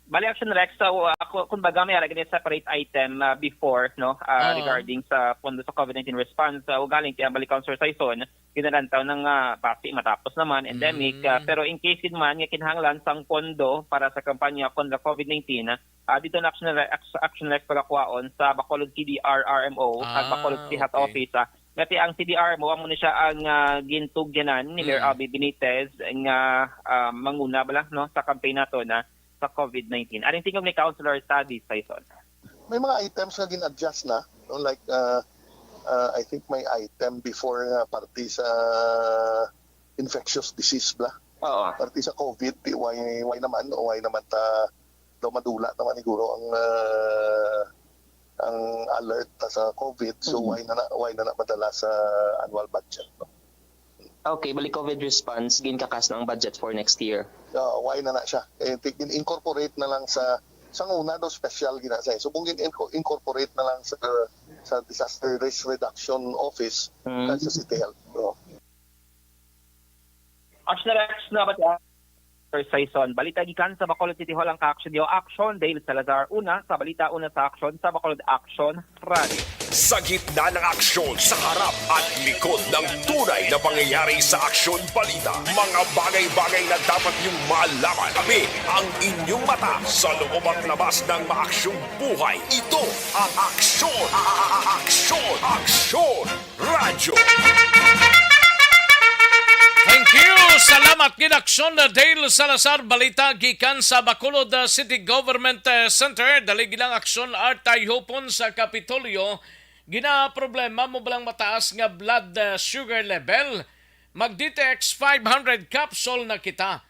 Bali, Action Rex, sa, uh, ako, kumbaga, may ara gani separate item, uh, before, no, uh, Oh. regarding sa pondo sa COVID nineteen response. Uh, ugaling kaya bali, Councilor Saison, ginalantaw na nga basi matapos naman, endemic. Uh, Mm. pero in case gid man nga kinahanglan sang pondo para sa kampanya kontra COVID nineteen, uh, dito na Action Rex, Action Rex pagakuhaon sa Bacolod C D R R M O, kag Ah, Bacolod City Health okay. Office, uh, ngati ang C D R M O, amo ni siya ang, uh, gintugyanan ni Mayor Mm. Albi Benitez nga, uh, manguna bala, no, sa campaign nato na sa COVID nineteen. Aring tingog ni Councilor Taddy Saison. May mga items nga gin-adjust na, no? Like, uh, uh, I think may item before nga parte sa infectious disease bla. Oo. Parte sa COVID, di, why, why naman, o why naman ta, daw madula naman siguro ang, uh, ang alert ta sa COVID, so Mm. why na na, why na na madala sa annual budget, no? Okay, bali COVID response, ginkakas na ang budget for next year. Ah, why na na siya? Eh, ti-, in-, incorporate na lang sa, sa una daw special gina sa. So, kung in-, inco-, incorporate na lang sa, sa Disaster Risk Reduction Office, Mm. kag sa City Health. No? Action Rex na ba siya? Sir Saison. Balita gikan sa Bacolod City Hall ang ka-action niyo. Action, Dale Salazar. Una sa balita, una sa action, sa Bacolod Action Radio. Sa gitna ng aksyon, sa harap at likod ng tunay na pangyayari sa Aksyon Balita, mga bagay-bagay na dapat niyong malaman. Tabi ang inyong mata sa loob at labas ng maaksyong buhay. Ito ang Aksyon, a-, a-, a-, Aksyon, Aksyon Radyo. Thank you. Salamat gid, Action Dale Salazar. Balita gikan sa Bacolod, uh, City Government, uh, Center. Dali gilang aksyon, Art Tayhupon sa Kapitolyo. Ginaproblema mo balang mataas nga blood, uh, sugar level? Mag D T X five hundred capsule na kita.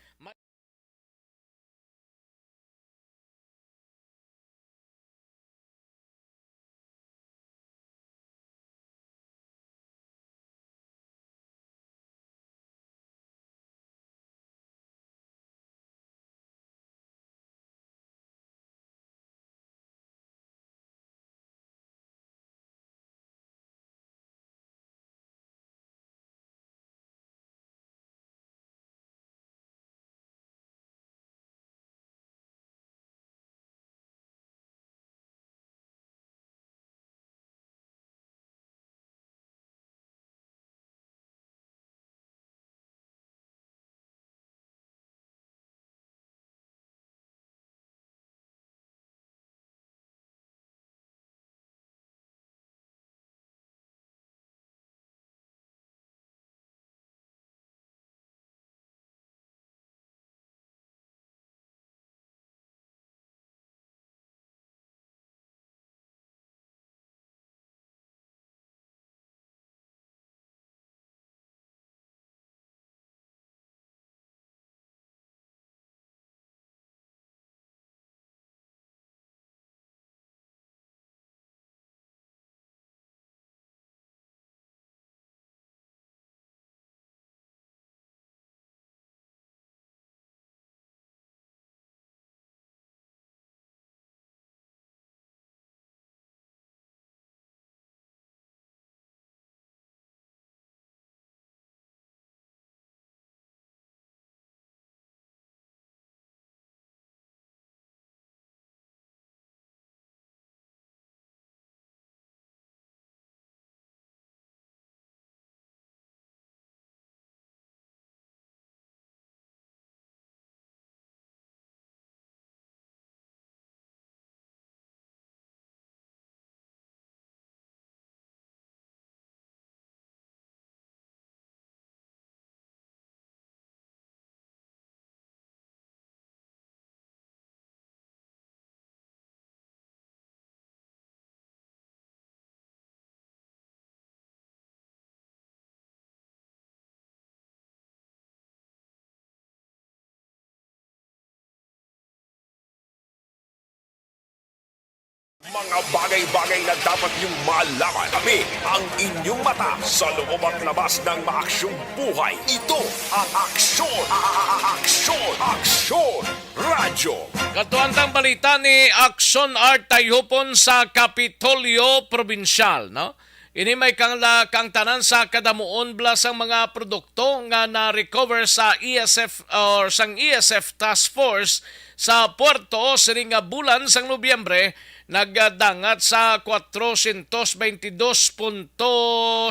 Mga bagay-bagay na dapat niyong malaman. Kami ang inyong mata sa loob at labas ng maaksyong buhay. Ito ang Aksyon! A- a- a- Aksyon! Aksyon! Radyo! Katuan tang balita ni Action Art Tayhupon sa Kapitolyo Probinsyal, no? Ini may kang, la- kang tanan sa kadamuon bla sang mga produkto nga na-recover sa E S F or sang E S F Task Force sa Puerto sining nga bulan sang Nobyembre, nagdangat sa kwatro syentos beintidos punto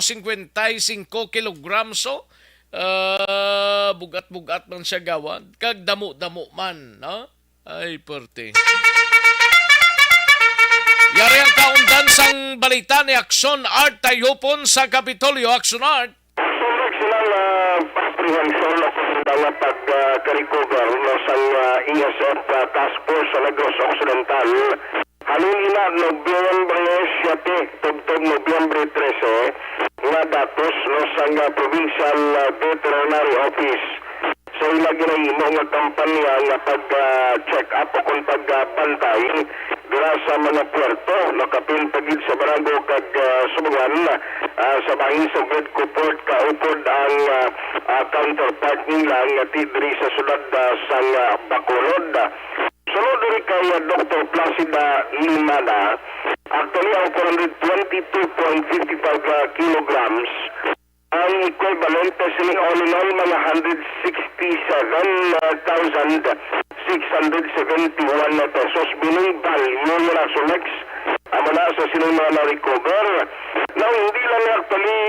singkwenta y singko kilograms. So, ah, bugat-bugat man siya gawad, kag damo-damo man, no? Ay, perte. Yari ang kaundan sang balita ni Action Art Tayhupon sa Kapitolyo. Action Art. Sunog sila nga apprehension o kung daw nga pag, ah, ka-recover, no, sang, ah, E S F, ah, Task Force sa Negros Occidental. Halin ina, Nobyembre siyete, tubtob Nobyembre trese, nga datos, no, sang, ah, Provincial, ah, Veterinary Office. Sa ila ginahimo nga kampanya nga pag, ah, check up o kon pagbantay dira sa mga puerto, no, kapin pa gid sa Barago kag, ah, Subugan, ah, sa bahin sa Vedco Port kaupod ang, ah, ah, counterpart nila nga ti diri sa siyudad, ah, sang, ah, Bacolod. Sunod diri kay, ah, Doktor Placida Limana, actually ang four hundred twenty-two point five five, ah, kilograms ang equivalent sini all in all mga hundred sixty-seven thousand six hundred seventy-one pesos. Bining value nga na, Sulex, amo na sa sining mga na-recover. Now, hindi lang actually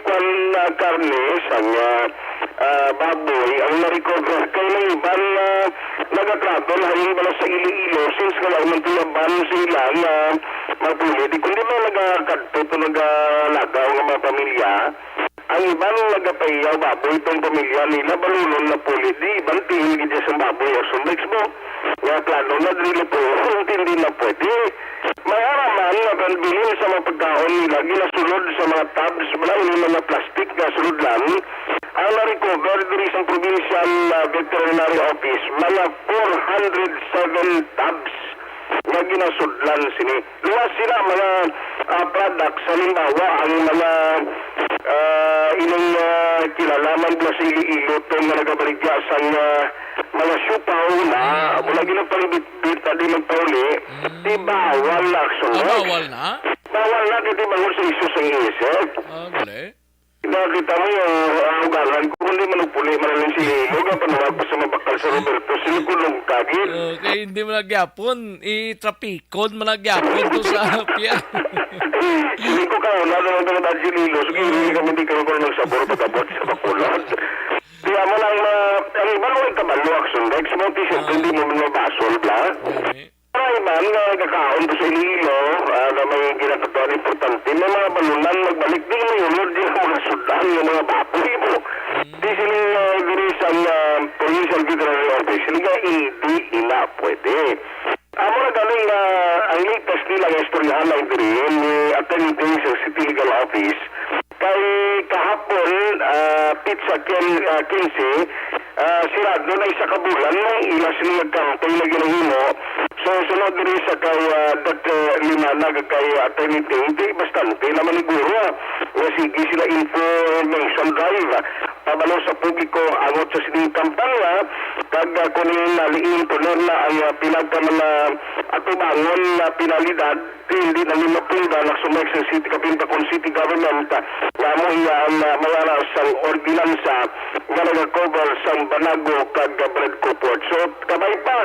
kwan na karne sang, ah, ah, baboy ang na-recover. Kay may iban na nagatravel halin bala sa Iloilo since nga wala man tuya ban sa ila nga mapuli. Di kundi may nagakadto to nagalagaw nga mga pamilya. Ang iban nagapaiyaw baboy tong pamilya nila, balunon na puli. Di iban tiil gid sang baboy o sundix mo. Nga plano na dili po, hindi na pwede. May araman nga bilin sa mga pagkaon nila ginasulod sa mga tubs, wala ini mga plastic nga sulodlan. Ang na-recover diri sa Provincial, ah, Veterinary Office, mga four hundred seven tubs nga ginasudlan sini. Luwas sila mga, ah, products, halimbawa, ang mga, ah, ining, ah, kilalaman mo sa Iloilo, to nga nagabaligya sang, ah, mga siupaw na, mm, wala ginapalibitbit, di magpauli, mm, di bawal na, actually. Ah, bawal na? Bawal na, di bawal sa isu sa E S F. Ah, gali. Nakita mo yung, ah, ugangan ko, kundi manupuli, maraling si Lilo, nga panawag pa sa mabakal sa Roberto, sila kulong kagid. Okay, hindi mo nagyapon. Itrapikon mo nagyapon to sa pier. Hindi ko kauna na lang ang si Lilo. Sige, hindi kami di kami kung nagsabor pag-abot sa Bacolod. Di amo lang na, ang iba mo kabalo, Action Rex, mo, ti, siyempre, hindi mo man mabasol, bla? Gani. Para iban nga nagakaon pa sa Iloilo, ah, na may ginakatuan importante, may mga balunan magbalik, di mo yun, di mo mga sudan, yung mga baboy mo. Di sila, ah, diri sa, ah, Provincial Veterinary Office, sila nga hindi ina pwede. Amo na galing nga ang latest nila nga istoryahan na diri ni Attorney Ding sa City Legal Office, kay kahapon, ah, pitsa kin-, ah, kinse, ah, sirado na isa ka bulan ang ila sini nga campaign na ginahimo. So, sunod diri sa kay, ah, Doctor Limana kag kay Attorney Ting, di bastante naman siguro, ah, nga sige sila information drive, ah, pabalo sa publiko angot sa sining kampanya, kag, ah, kuning naliin tulo na ang, ah, pinagka mga atubangon na penalidad. Hindi na nila punda na sumay sa city, kapin pa kung city government, ah, nga amo iya ang, ah, may aras sang ordinansa nga nagakover sang Banago kag, ah, Bredco Port. So, kabay pa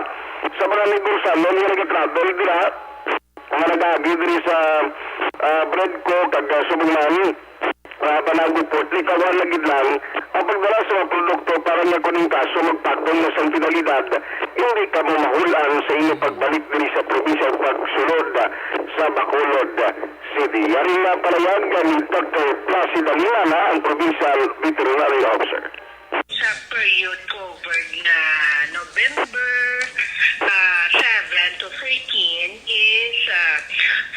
sa mga negosyo nga nagatravel dira, nga nagaagi diri sa, ah, Bredco kag, ah, Subungan, ah, Banago Port, likawan na gid lang ang pagdala sa mga produkto para nga kuning kaso magpatong na sang penalidad, hindi kamo mahulan sa inyo pagbalik diri sa probinsya ug pagsulod sa Bacolod City. Yari nga palayag ni Doctor Placida Limana, ang Provincial Veterinary Officer. Sa period covered nga November, ah, seven to thirteen is, ah,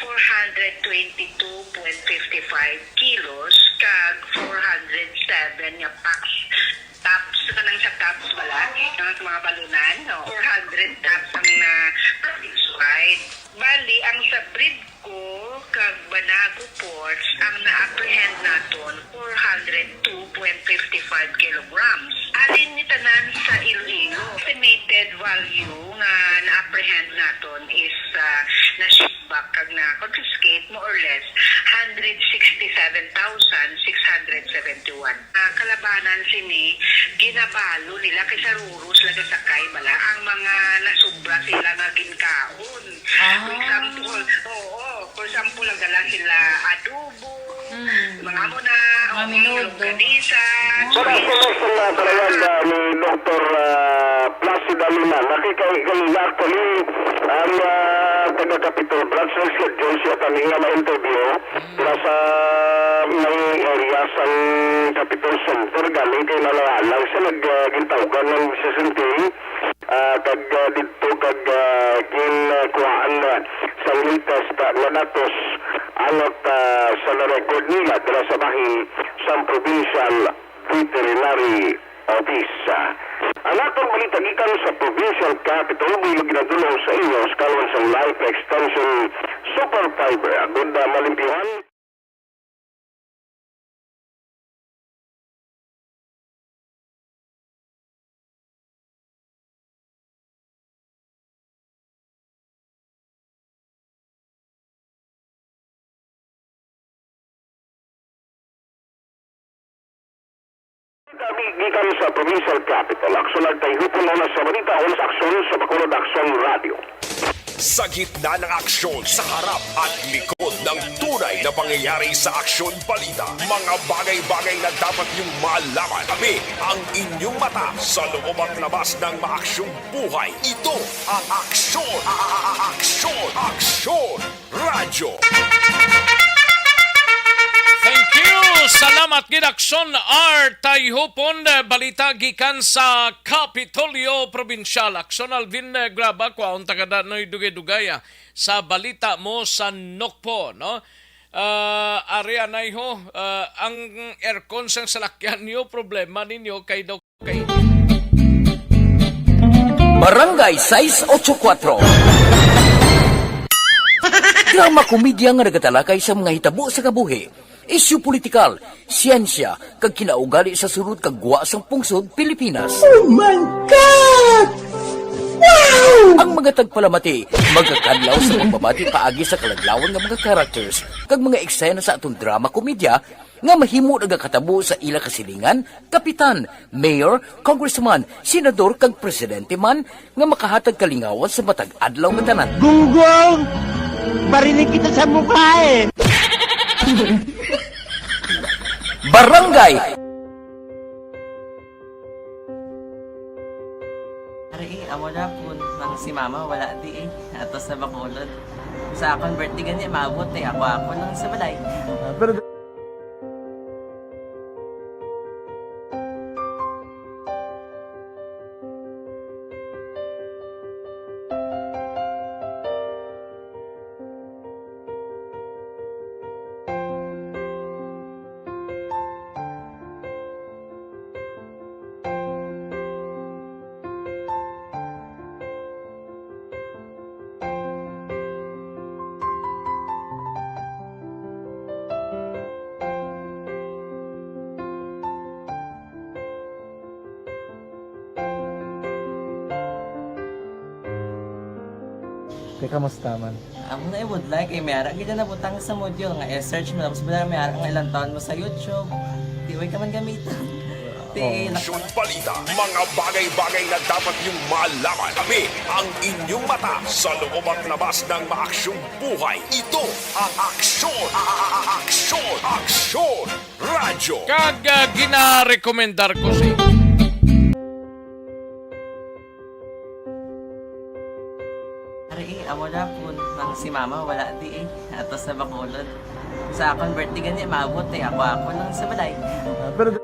four hundred twenty-two point five five kilos kag four hundred seven nga packs. Tubs, kanang sa tubs bala, ang mga balunan, no? Four hundred tubs ang na province-wide. Bali, Ang sa Bridco kag Banago ports, ang na-apprehend naton four hundred two point fifty five kilograms. Halin ni tanan sa Iloilo. Estimated value nga na-apprehend naton is, ah, na-ship back kag na-confiscate, more or less, hundred sixty-seven thousand six hundred seventy-one. Ah, kalabanan sini, ginabalo nila kay sa ruro sila gasakay bala ang mga nasubra sila nga ginkaon. Ah. For example, oo, for example, nagdala sila adobo, Mm. mga amo na, Mga oo, menudo. Longganisa, Sa cheese. Explanation na talaga ni Doktor, ah, Placido Luna, nakikaiganina actually ang, ah, taga Capitol Branch, nag-schedule siya kami nga ma-interview. Nasa may area sang Capitol Center, galing kay nanangalang siya, nag, ah, gintawgan ng seventeen, ah, kag, ah, didto kag, ah, ginkuhaan, ah, sa latest, ah, nga datos, angot, ah, sa na-record nila dira sa bahin sang Provincial Veterinary Office. Ang atong balita gikan sa Provincial Capitol, amo ginadul-ong sa inyo sa kaluan sang Life Extension Super Fiber. Agud na malimpyuhan. Kami gikan sa Provincial Capitol, Aksyon Nagtayhupon una sa balita, una sa Aksyon sa Bacolod Aksyon Radio. Sa gitna ng aksyon, sa harap at likod ng tunay na pangyayari sa Aksyon Balita, mga bagay-bagay na dapat niyong malaman. Kami ang inyong mata sa loob at labas ng maaksyong buhay. Ito ang Aksyon, a-, a-, a-, Aksyon, Aksyon Radyo. Thank you. Salamat gid, Aksyon R. Tayhupon, eh, balita gikan sa Kapitolyo Probinsyal. Aksyon Alvin, eh, Graba, kwaon ta kada noy dugay-dugay, ah, sa balita mo sa Nokpo, no? Ah, ari anay ho, ah, ang aircon sang salakyan niyo, problema ninyo kay daw Okay. Barangay sais ocho kuatro. Drama komedya nga nagatalakay sa mga hitabo sa kabuhi, isyu politikal, siyensya, kag kinaugali sa sulod kag gwa sang pungsod Pilipinas. Oh my God! Wow! Ang mga tagpalamati magakadlaw sa pagbabati paagi sa kaladlawan nga mga characters kag mga eksena sa aton drama komedya nga mahimo nagakatabo sa ila kasilingan, kapitan, mayor, congressman, senador, kag presidente man nga makahatag kalingawan sa matag adlaw nga tanan. Gunggong! Barinig kita sa mukha eh! Barangay Ari, eh, amo na po nang si mama wala di eh. Ato sa Bacolod. Sa akon birthday gani, maabot eh. Ako, ako lang sa balay. Ah, pero Te, kamusta man? Amo na ibudlay kay may ara gid na nabutang sa module nga i-search mo, tapos bala may ara nga ilang taon mo sa YouTube. Di way ka man gamiton. Ti, Oh. nak- Aksyon Balita, mga bagay-bagay na dapat niyong malaman. Kami ang inyong mata sa loob at labas ng maaksyong buhay. Ito ang Aksyon, a-, a-, a-, Aksyon, Aksyon Radyo. Kag, ah, ginarekomendar ko sa inyo. Ari, eh, amo na po nang si mama wala di eh. Ato sa Bacolod. Sa akon birthday gani, maabot eh. Ako, ako lang sa balay. Ah, pero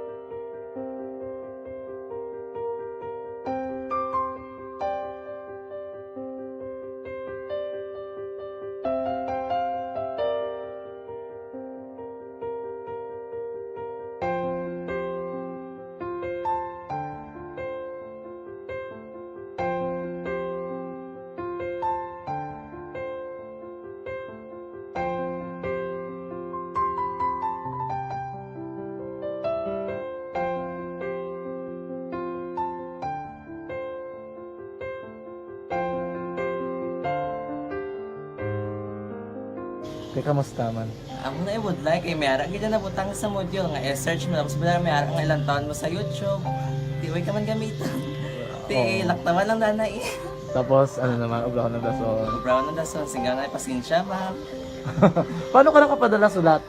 Di, kamusta man? Amo na ibudlay kay may ara gid na nabutang sa module nga i-search mo, tapos bala may ara nga ilang taon mo sa YouTube. Di way ka man gamiton. Ti, oo, laktawan lang nanay. Tapos, ano naman, obra ko ng dason. Obra ko ng dason, singga nga, pasensya, ma'am. Paano ka nakapadala sulat?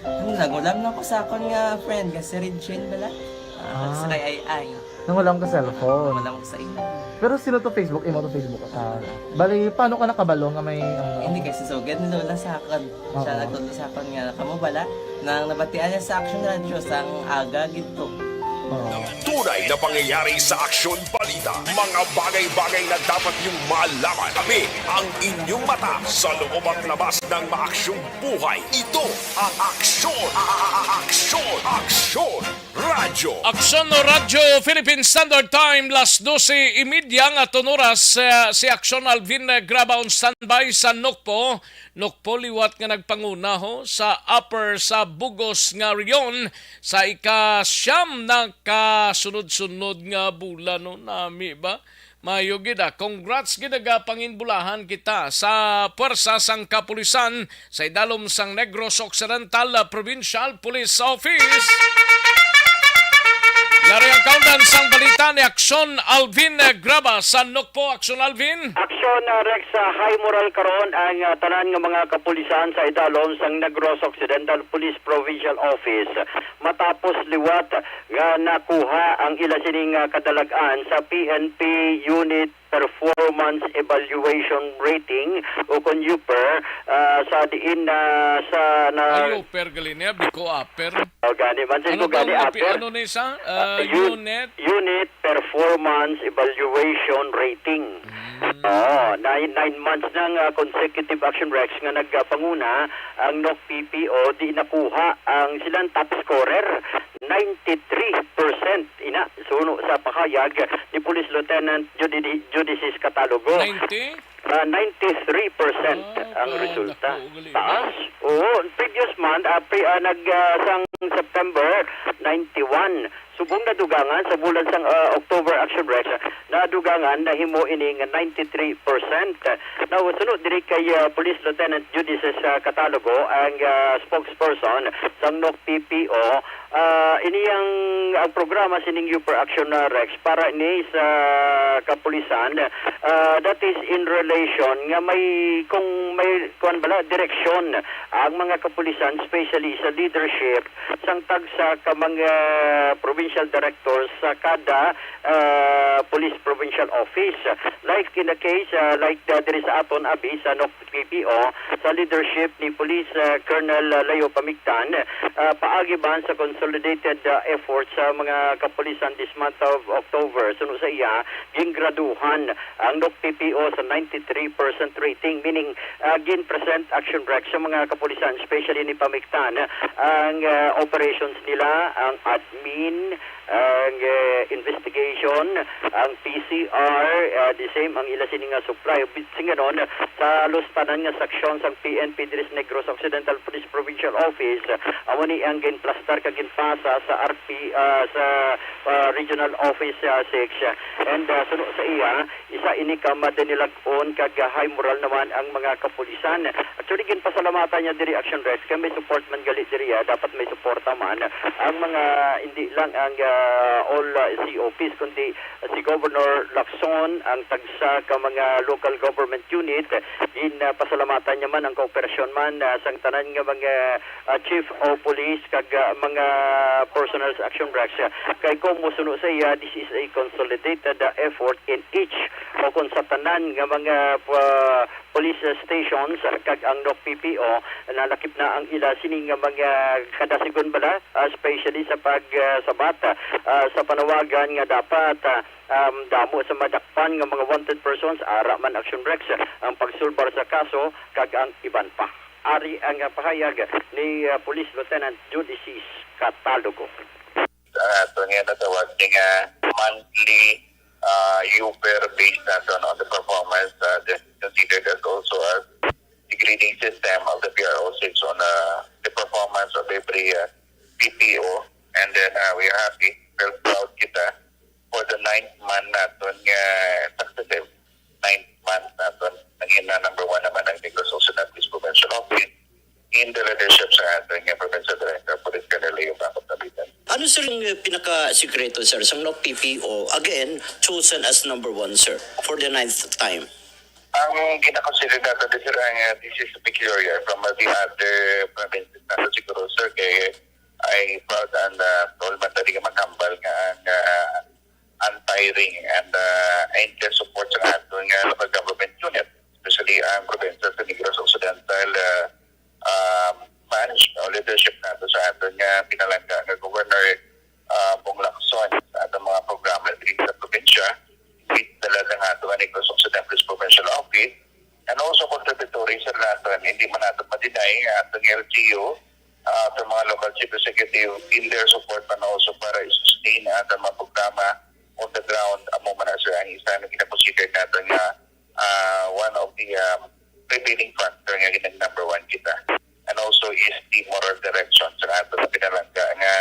Ano, nagulam lang ko sa akon nga friend, nga si Regine bala. Ah, ah, sa kay Ai Ai. Nangulam ka cellphone. Nangulam ko sa imo. Pero sino to Facebook? Imo to Facebook? Ah, bali, paano ka nakabalo nga may, ano? Hindi, kay si Sugad ni Lola sa akon. Siya, oo, nagtudlo sa akon nga, kamo bala, nang nabatian niya sa Action Radio, sang aga gid to. Oo. Tunay na pangyayari sa aksyon balita. Mga bagay-bagay na dapat niyong malaman. Kami ang inyong mata sa loob at labas ng maaksyong buhay. Ito ang aksyon, a-, a-, a-, aksyon, aksyon. Radyo. Aksyon no Radyo, Philippine Standard Time, las dose y media nga aton oras, eh, si Aksyon Alvin, eh, Graba on standby sa Nokpo. Nokpo liwat nga nagpanguna ho sa upper sa bugos nga rehiyon sa ika-siyam na kasunod-sunod nga bulan, no? Nami ba? Maayo gid, ah. Congrats gid, nagapanginbulahan kita sa puwersa sang kapulisan sa idalom sang Negros Occidental, ah, Provincial Police Office. Yari ang kaundan sang balita ni Aksyon Alvin, eh, Graba sa Nokpo. Aksyon Alvin. Aksyon, ah, Rex, ah, high moral karon ang, ah, tanan nga mga kapulisan sa idalom sang Negros Occidental Police Provincial Office matapos liwat nga nakuha ang ila sining, ah, kadalag-an sa P N P Unit Performance Evaluation Rating o kon U P E R, ah, sa diin na sa na Ay, U P E R gali niya, biko upper. O, gani man, ano ko gani, upper. Ano ni sa, ah, unit? Unit Performance Evaluation Rating. Mm. Oo, nine, nine months nang, ah, consecutive Action Rex nga nagpanguna ang Nok P P O, di nakuha ang silang top scorer, ninety-three percent. Ina, suno sa pahayag ni Police Lieutenant Judi-, Judicis Catalogo. Ninety? Ah, ninety-three percent ang resulta. Ah, dako gali. Taas. Oo, previous month, ah, pre-, ah, nag, ah, sang September, ninety-one. Subong nadugangan sa bulan sang, ah, October Action Rex, nadugangan nahimo ini nga ninety-three percent. Now, suno diri kay, ah, Police Lieutenant Judicis, ah, Catalogo, ang, ah, spokesperson sang Nok P P O, ah, ini ang, ang programa sining U P E R Action, ah, Rex, para ini sa kapulisan, ah, that is in relation nga may, kung may, kuwan bala, direksyon ang mga kapulisan, especially sa leadership, sang tagsa ka mga provincial directors sa kada, ah, police provincial office. Like in the case, ah, like, ah, diri sa aton, abi, sa Nok P P O, sa leadership ni Police, ah, Colonel, ah, Leo Pamigtan, ah, paagi man sa consolidated, ah, effort sa mga kapulisan this month of October. Suno sa iya, gingraduhan ang Nok P P O sa ninety-three percent rating, meaning, ah, gin-present Action Rex sa mga kapulisan, especially ni Pamigtan, ang, ah, operations nila, ang admin, ang, eh, investigation, ang P C R, ah, the same ang ila sini nga supply. Sing ganon, sa halos tanan nga seksyon sang P N P diri sa Negros Occidental Police Provincial Office, amo ni ang ginplastar kag ginpasa sa R P, ah, sa, ah, Regional Office, ah, six. And, ah, suno sa iya, isa ini ka madinilag-on kag high moral naman ang mga kapulisan. Actually, ginpasalamatan niya diri, Action Rex, kay may support man gali diri, ah, dapat may suporta man ang mga, hindi lang ang, ah, all, ah, C O Ps, kundi si Governor Lacson, ang tagsa ka mga local government unit, ginpasalamatan niya man ang kooperasyon man, ah, sang tanan nga mga, ah, chief of police kag, ah, mga personnel sa Action Rex. Kay kung musuno sa iya, this is a consolidated, ah, effort in each o kung sa tanan nga mga, ah, police stations, ah, kag ang Nok P P O, nalakip na ang ila sini nga mga kadasigon bala, ah, especially sa pag, ah, sabat, ah, sa panawagan nga dapat, ah, um, damo sa madakpan nga mga wanted persons, ara man, Action Rex, ang pagsulbar sa kaso kag ang iban pa. Ari ang, ah, pahayag ni, ah, Police Lieutenant Judicis Catalogo. Ang ato nga natawag nga monthly, ah, U P E R based naton on the performance, ah, that considered as also as the grading system of the P R O six on, ah, the performance of every, ah, P P O. And then, ah, we are happy, well, proud kita for the ninth month naton nga successive ninth month naton. Nangina number one naman ang Negros Occidental Police Provincial Office. in the leadership sa aton nga Provincial Director of Police, Colonel Leo Bacop Davidan. Ano, sir, yung, eh, pinakasikreto, sir, sang N O C P P O, again, chosen as number one, sir, for the ninth time? Ang ginakonsider nato dito, sir, ang, uh, this is peculiar from the other provinces nato siguro, sir, kay I proud and, uh, proud man tadi nga maghambal nga ang, uh, untiring and, uh, endless support sa aton nga local government unit, especially ang probinsya sa Negros Occidental, uh, um, management o leadership nato sa aton nga pinalangga nga Governor, uh, Bong Lacson sa atong mga programa diri sa probinsya. With dala sa ato nga Negros Occidental Provincial Office, and also contributory sa naton, hindi man nato ma-deny nga atong L G U, uh, atong mga local chief executive in their support man also para i-sustain ang atong mga programa on the ground. Amo man na, sir, ang isa nga ginakonsider nato nga, uh, one of the, um, prevailing factor nga ginag number one kita. And also is the moral direction sa ato nga pinalangga nga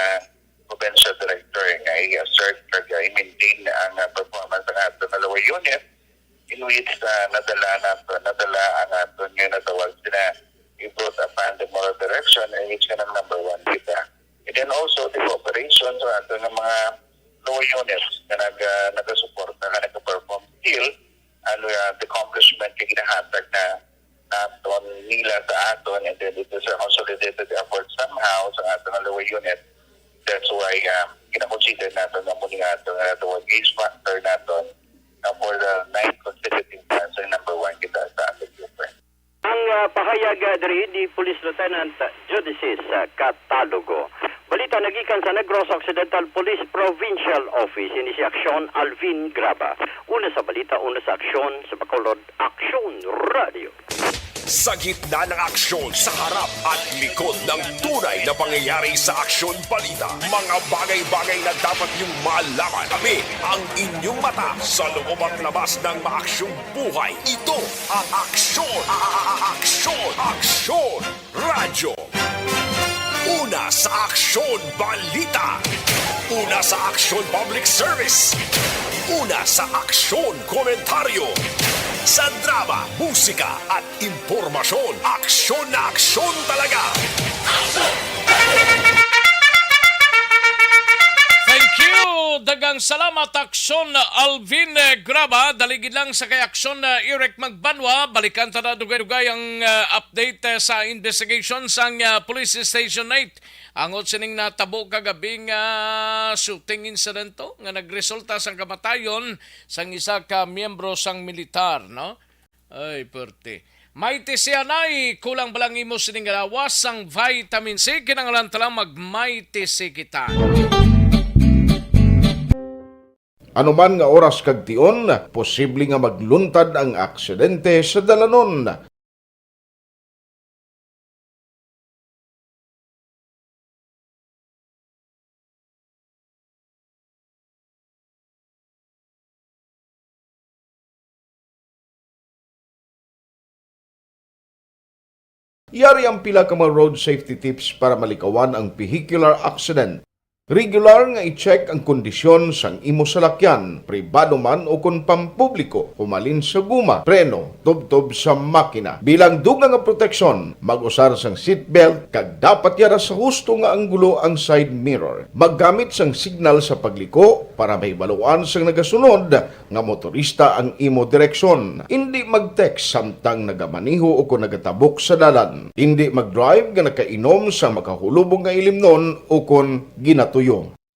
provincial director nga i-assert kag i-maintain ang, uh, performance sa ato nga Laway Unit, in which, uh, nadala nato, nadala ang ato nga natawag sila i-brought upon the moral direction, in which nga nang number one kita. And then also the cooperation sa ato nga mga Laway units nga nag-, uh, nagasuporta, nga nag-perform still, and, uh, the accomplishment nga ginahatag na naton nila sa aton, and then it is a consolidated effort somehow sa aton nga Laway unit. That's why, um, gina-consider naton nga muli nga aton nga natawag ace factor naton, uh, for the ninth consecutive months, ang number one kita sa aton group. Ang, ah, pahayag, ah, diri ni Police Lieutenant Judices, ah, Catalogo. Balita nagikan sa Negros Occidental Police Provincial Office, ini si Aksyon Alvin Graba. Una sa balita, una sa aksyon, sa Bacolod, Aksyon Radio. Sa gitna ng aksyon, sa harap at likod ng tunay na pangyayari sa Aksyon Balita, mga bagay-bagay na dapat niyong malaman. Kami ang inyong mata sa loob at labas ng maaksyong buhay. Ito ang Aksyon, a-, a-, a-, Aksyon, Aksyon Radyo. Una sa Aksyon Balita. Una sa Aksyon Public Service. Una sa Aksyon Komentaryo. Sa drama, musika, at impormasyon, aksyon na aksyon talaga. Thank you. Daghang salamat, Aksyon Alvin, eh, Graba. Daligid lang sa kay Aksyon, eh, Eric Magbanwa. Balikan ta na dugay-dugay ang, eh, update, eh, sa investigation sang, eh, Police Station eight. Angot sining natabo kagabi nga shooting incident to, nga nagresulta sang kamatayon sang isa ka miyembro sang militar, no? Ay, perte. Mighty Sianay, kulang ba lang imo sining lawas sang vitamin C? Kinahanglan ta lang mag-Mighty C kita. Ano man nga oras kag tion, posible nga magluntad ang aksidente sa dalanon. Yari ang pila ka mga road safety tips para malikawan ang vehicular accident. Regular nga i-check ang kondisyon sang imo salakyan, pribado man o kon pampubliko, humalin sa guma, preno, tubtob sa makina. Bilang dugang nga proteksyon, mag-usar sang seatbelt kag dapat yara sa husto nga anggulo ang side mirror. Maggamit sang signal sa pagliko para mahibaluan sang nagasunod nga motorista ang imo direksyon. Indi mag-text samtang nagamaneho o kon nagatabok sa dalan. Indi mag-drive nga nakainom sa makahulubong nga ilimnon o kon ginatuyo.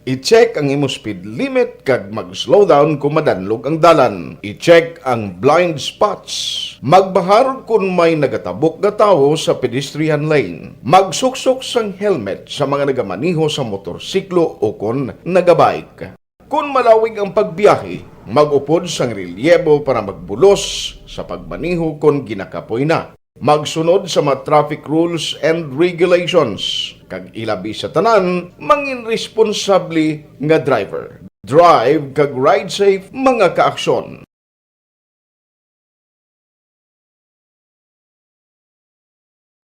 I-check ang imo speed limit kag mag-slow down kon madanlog ang dalan. I-check ang blind spots. Magbahar kon may nagatabok nga tawo sa pedestrian lane. Magsuksok sang helmet sa mga nagamaneho sa motorsiklo o kon nagabike. Kon malawig ang pagbiyahe, mag-upod sang relyebo para magbulos sa pagmaneho kon ginakapoy na. Magsunod sa mga traffic rules and regulations, kag ilabi sa tanan, mangin responsable nga driver. Drive kag ride safe, mga kaaksyon.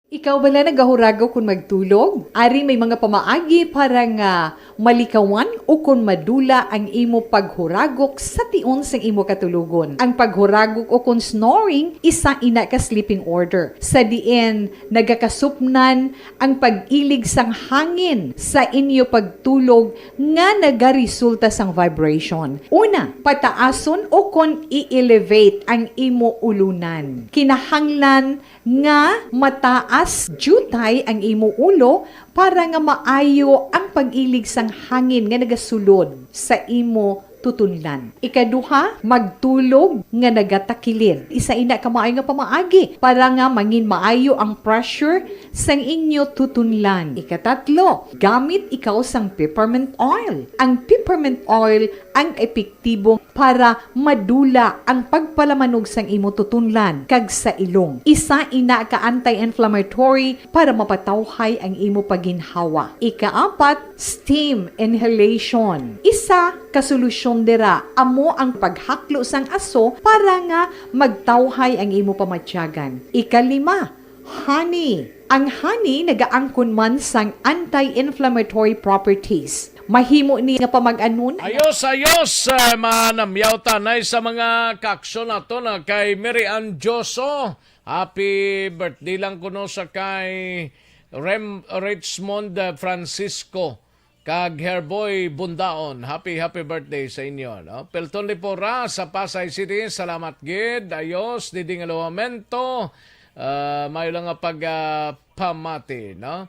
Ikaw bala nagahuragaw kon magtulog? Ari may mga pamaagi para nga malikawan ukon madula ang imo paghuragok sa tion sang imo katulogon. Ang paghuragok ukon snoring, isa ina ka sleeping order, sa diin nagakasupnan ang pag-ilig sang hangin sa inyo pagtulog nga nagaresulta sang vibration. Una, pataason ukon i-elevate ang imo ulunan. Kinahanglan nga mataas diutay ang imo ulo para nga maayo ang pag-ilig sang hangin nga nagasulod sa imo tutunlan. Ikaduha, magtulog nga nagatakilid. Isa ina ka maayo nga pamaagi para nga mangin maayo ang pressure sang inyo tutunlan. Ikatatlo, gamit ikaw sang peppermint oil. Ang peppermint oil ang epektibo para madula ang pagpalamanog sang imo tutunlan kag sa ilong. Isa ina ka anti-inflammatory para mapatawhay ang imo paginhawa. Ikaapat, steam inhalation. Isa ka solusyon dira amo ang paghaklo sang aso para nga magtawhay ang imo pamatyagan. Ikalima, honey. Ang honey nagaangkon man sang anti-inflammatory properties. Mahimo ni nga pamag-anon. Ayos, ayos, eh, manamyaw tanay sa mga kaaksyon nato na kay Mary Ann Joso. Happy birthday lang kuno sa kay Rem Richmond, eh, Francisco kag Herboy Bundaon. Happy, happy birthday sa inyo, no? Pelton Lipora sa Pasay City, salamat gid. Ayos, didi nga luwamento. Ah, mayo lang nga pag, ah, pamati, no?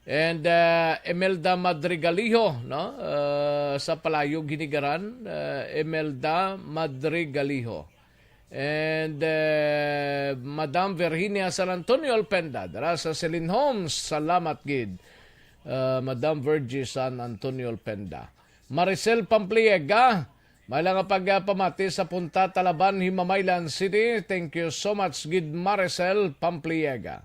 And, ah, Imelda Madrigaliho, no? Ah, sa Palayog, Hinigaran, ah, Imelda Madrigaliho. And, eh, Madam Virginia San Antonio Alpenda, dira sa Celine Homes, salamat gid, eh, Madam Virgie San Antonio Alpenda. Maricel Pampliega, may lang nga pagpamati sa Punta Talaban, Himamaylan City. Thank you so much gid, Maricel Pampliega.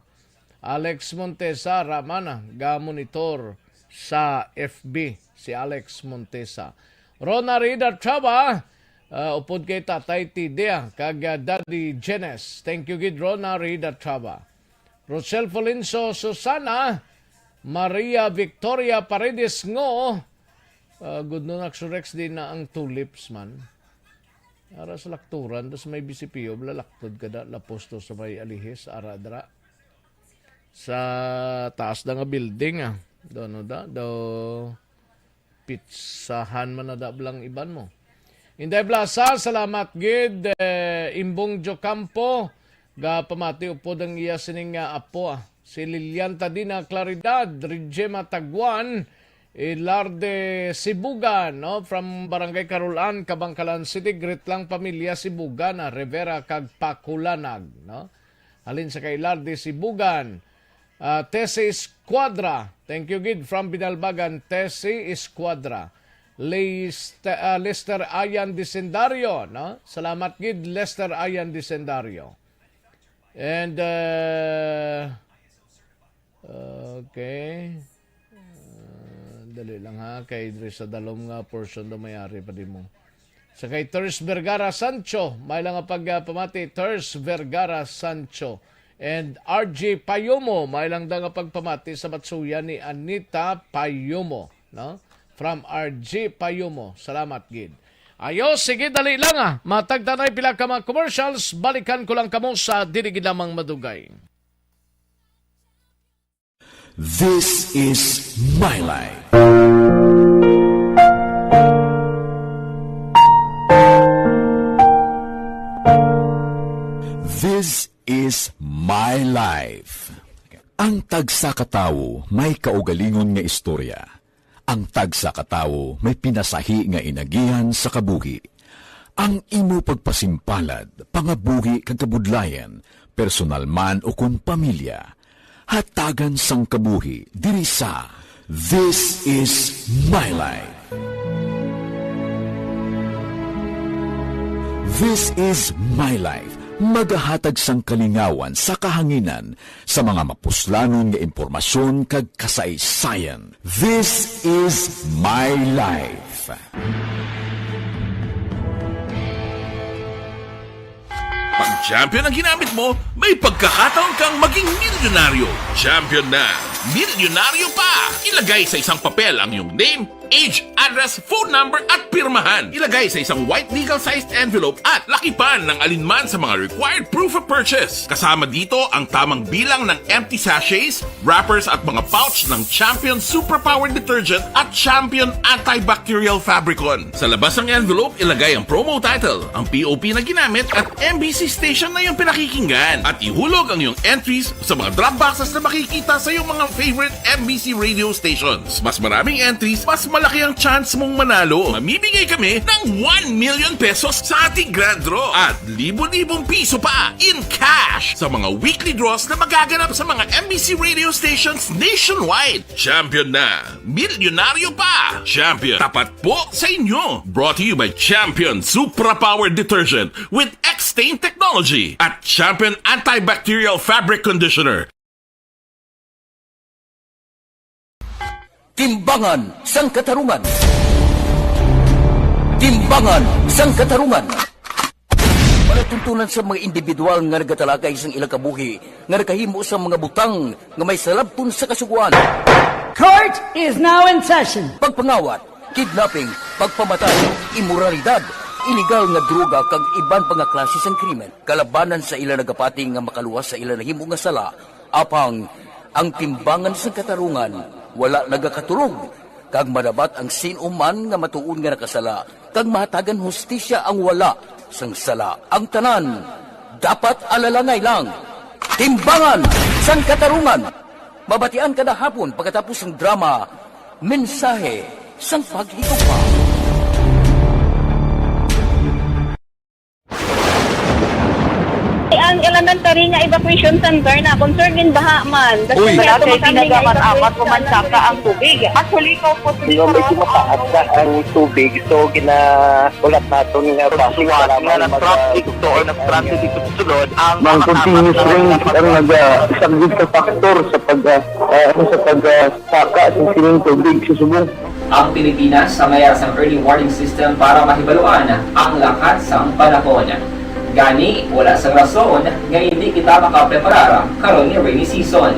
Alex Montesa, Ramana, ga-monitor sa F B si Alex Montesa. Rona Rida Traba, ah, upod kay Tatay Tide, ah, kag, ah, Daddy Jenes. Thank you gid, Rona Rida Traba. Rochelle Folenso, Susana, Maria Victoria Paredes Ngo, ah, good no, nagsurex din na ang tulips man. Ara sa Lakturan, tas may B C P O, lalaktod ka da, laposto sa may Alihis, ara dra. Sa taas na nga building, ah. Do, ano da? Do, pitsahan man na da blang iban mo. Inday Blasa, salamat gid. Eh, Imbong Jocampo, ga pamati upod ang iya sining nga apo, ah. Si Lilian Tadina Claridad, Regema Taguan, Ilarde Sibugan, no? From Barangay Carolan, Kabangkalan City, greet lang pamilya Sibugan, ah, Rivera kag Pakulanag, no? Halin sa kay Lardy Sibugan. Ah, Tessie Escuadra. Thank you gid from Binalbagan, Tessie Escuadra. Lester, ah, Lester Ayan Disendario, no? Salamat gid, Lester Ayan Disendario. And, uh, okay. Ah, dali lang ha, kay diri sa dalom nga portion daw may ari pa di mo. Sa kay Ters Vergara Sancho, may lang nga pagpamati, Ters Vergara Sancho. And R G Payumo, may lang daw nga pagpamati sa batsuya ni Anita Payumo, no? From R G Payumo, salamat gid. Ayo, sige, dali lang, ah. Matag tanay pila ka mga commercials, balikan ko lang kamo sa dili gid lamang madugay. This is My Life. This is My Life. Ang tagsa ka tawo may kaugalingon nga istorya. Ang tagsa ka tawo may pinasahi nga inagihan sa kabuhi. Ang imo pagpasimpalad, pangabuhi kag kabudlayan, personal man o kon pamilya, hatagan sang kabuhi diri sa This Is My Life. This Is My Life, magahatag sang kalingawan sa kahanginan sa mga mapuslanon nga impormasyon kag kasaysayan. This is My Life. Pag champion ang ginamit mo, may pagkakataon kang maging milyonaryo. Champion na, milyonaryo pa! Ilagay sa isang papel ang iyong name, Age, address, phone number at pirmahan. Ilagay sa isang white legal-sized envelope at lakipan ng alinman sa mga required proof of purchase. Kasama dito ang tamang bilang ng empty sachets, wrappers at mga pouch ng Champion Superpower Detergent at Champion Antibacterial Fabricon. Sa labas ng envelope, ilagay ang promo title, ang P O P na ginamit at M B C station na iyong pinakikinggan. At ihulog ang iyong entries sa mga drop boxes na makikita sa iyong mga favorite M B C radio stations. Mas maraming entries, mas malaki ang chance mong manalo. Mamimigay kami ng one million pesos sa ating grand draw at libo-libong piso pa in cash sa mga weekly draws na magaganap sa mga M B C radio stations nationwide. Champion na! Milyonaryo pa! Champion, tapat po sa inyo! Brought to you by Champion Supra Power Detergent with X-Stain Technology at Champion Antibacterial Fabric Conditioner. Timbangan sang Katarungan. Timbangan sang Katarungan. Palatuntunan sa mga individual nga nagatalakay sang ilang kabuhi nga nakahimo sang mga butang nga may salabton sa Kasugoan. Court is now in session. Pagpangawat, kidnapping, pagpamatay, imoralidad, iligal nga droga kag iban pa nga klase sang krimen kalabanan sa ila nagapati nga makaluwas sa ila nahimo nga sala. Apang ang Timbangan sang Katarungan wala nagakaturog, kag madabat ang sin-o man nga matuod nga nakasala, kag mahatagan hustisya ang wala sang sala. Ang tanan dapat alalangay lang. Timbangan sang Katarungan, mabatian kada hapon pagkatapos sang drama, Mensahe sang Paghigugma. Ang elementary nga evacuation center na concerned din baha man. Uy. Malapit, tinaga man apat ko man saka ang tubig. Actually, ko po Medyo mataas na ang tubig, so ginaulat naton nga basi nga nag-traffic to or nag-traffic dito sa sulod ang mga continuous rain ang nag-subject sa factor sa pag, ah, ah, ano, sa pag, ah, saka sa sining tubig sa subong. Ang Pilipinas sa mayar sang early warning system para mahibaluan ang lakat sang panahon. Gani, wala sang rason nga indi kita makapreparar karon nga rainy season.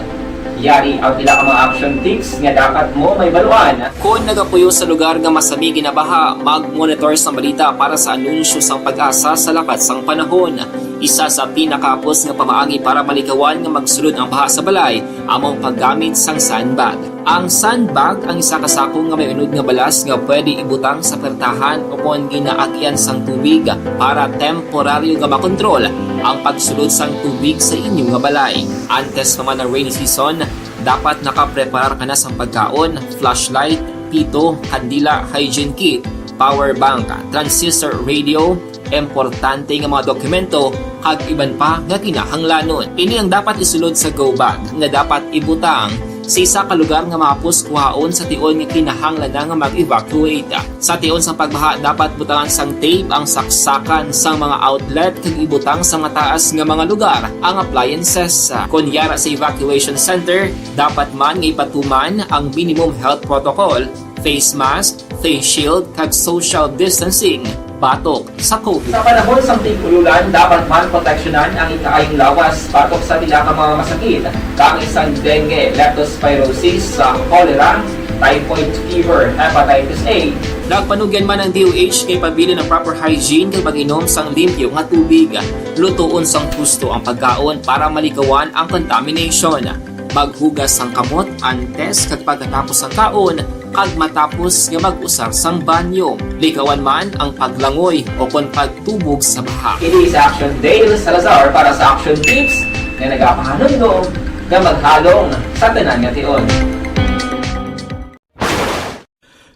Yari ang pila ka mga action tips nga dapat mo mahibaluan. Kon nagapuyo sa lugar nga masami ginabaha, mag-monitor sang balita para sa anunsyo sang PAGASA sa lakat sang panahon. Isa sa pinakahapos nga pamaagi para malikawan nga magsulod ang baha sa balay amo ang paggamit sang sandbag. Ang sandbag ang isa ka sako nga may unod nga balas nga pwede ibutang sa pertahan o kon ginaagian sang tubig para temporaryo nga makontrol ang pagsulod sang tubig sa inyo nga balay. Antes pa man ang rainy season, dapat nakapreparar ka na sang pagkaon, flashlight, pito, kandila, hygiene kit, power bank, transistor radio, importante nga mga dokumento, kag iban pa nga kinahanglanon. Ini ang dapat isulod sa go bag nga dapat ibutang sa isa ka lugar nga mahapos kuhaon sa tion nga kinahanglan na nga mag-evacuate. Sa tion sang pagbaha, dapat butangan sang tape ang saksakan sang mga outlet kag ibutang sa mataas nga mga lugar ang appliances. Kon yara sa evacuation center, dapat man nga ipatuman ang minimum health protocol, face mask, face shield, kag social distancing batok sa COVID. Sa panahon sang tig-ululan, dapat man proteksyonan ang ikaayong lawas batok sa pila ka mga masakit, kaangay sang dengue, leptospirosis, sa cholera, typhoid fever, hepatitis A. Nagpanugyan man ang D O H kay pabilin ang proper hygiene kag mag-inom sang limpyo nga tubig. Lutoon sang husto ang pagkaon para malikawan ang contamination. Maghugas sang kamot antes kag pagkatapos sang kaon, kag matapos nga mag-usar sang banyo. Likawan man ang paglangoy o kon pagtubog sa baha. Ini si Action Dale Salazar para sa Action Tips nga nagapahanumdom nga maghalong sa tanan nga tion.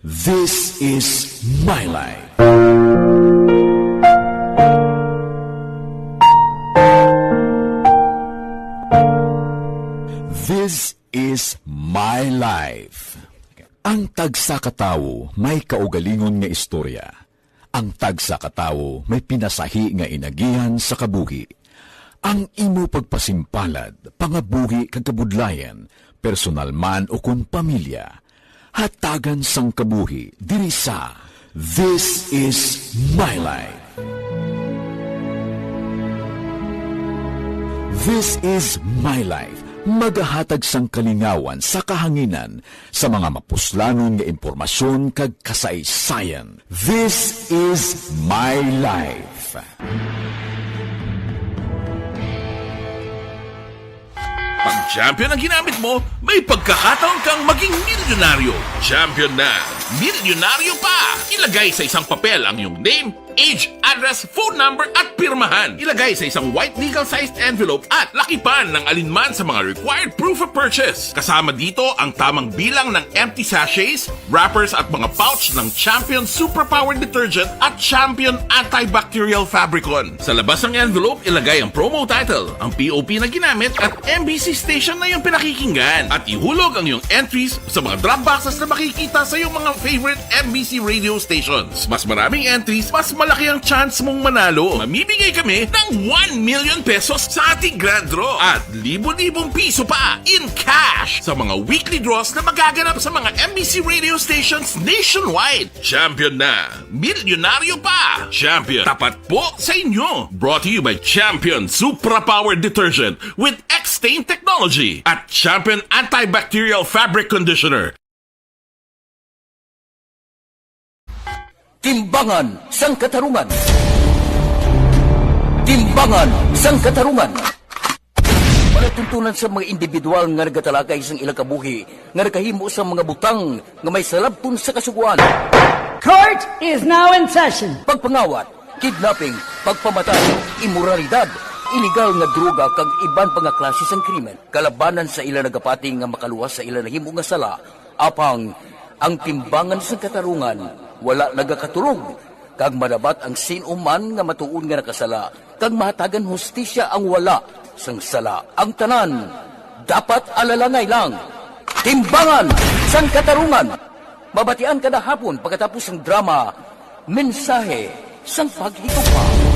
This is my life. This is my life. Ang tagsa ka tawo may kaugalingon nga istorya. Ang tagsa ka tawo may pinasahi nga inagihan sa kabuhi. Ang imo pagpasimpalad, pangabuhi kag kabudlayan, personal man o kon pamilya, hatagan sang kabuhi diri sa This Is My Life. This Is My Life, Magahatag sang kalingawan sa kahanginan sa mga mapuslanon nga impormasyon kag kasaysayan. This is My Life. Pag champion ang ginamit mo, may pagkakataon kang maging milyonaryo. Champion na, milyonaryo pa! Ilagay sa isang papel ang iyong name, age, address, phone number, at pirmahan. Ilagay sa isang white legal-sized envelope at lakipan ng alinman sa mga required proof of purchase. Kasama dito ang tamang bilang ng empty sachets, wrappers, at mga pouch ng Champion Superpower Detergent at Champion Antibacterial Fabricon. Sa labas ng envelope, ilagay ang promo title, ang P O P na ginamit, at M B C station na iyong pinakikinggan. At ihulog ang iyong entries sa mga drop boxes na makikita sa iyong mga favorite M B C radio stations. Mas maraming entries, mas malaki ang chance mong manalo. Mamimigay kami ng one million pesos sa ating grand draw at libo-libong piso pa in cash sa mga weekly draws na magaganap sa mga M B C radio stations nationwide. Champion na! Milyonaryo pa! Champion, tapat po sa inyo! Brought to you by Champion Supra Power Detergent with X-Stain Technology at Champion Antibacterial Fabric Conditioner. Timbangan sang Katarungan. Timbangan sang Katarungan. Palatuntunan sa mga individual nga nagatalakay sang ilang kabuhi nga nakahimo sang mga butang nga may salabton sa Kasugoan. Court is now in session. Pagpangawat, kidnapping, pagpamatay, imoralidad, iligal nga droga kag iban pa nga klase sang krimen kalabanan sa ila nagapati nga makaluwas sa ila nahimo nga sala. Apang ang timbangan sang katarungan wala nagakaturog, kag madabat ang sin-o man nga matuod nga nakasala, kag mahatagan hustisya ang wala sang sala. Ang tanan dapat alalangay lang. Timbangan sang Katarungan. Mabatian kada hapon pagkatapos sang drama, Mensahe sang Paghigugma.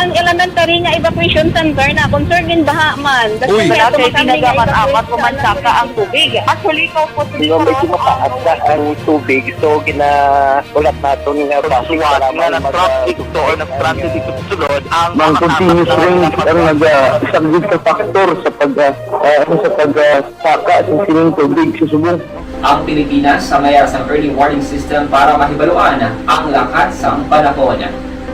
Ang elementary nga evacuation center na concerned in baha man. Uy. Wala kay tinaga man amat o mansaka ang tubig. Actually, ikaw po, medyo mataas na ang tubig. So, gina-, ulat naton nga traffic nga na-traffic to or na-stranded dito sa sulod ang mga continuous rain ang naga-, isa gid ka factor sa pag, ah, ah, ano, sa pag, ah, saka sa sining tubig sa subong. Ang Pilipinas, sa mayas ang early warning system para mahibaluan ang lakat sang panahon.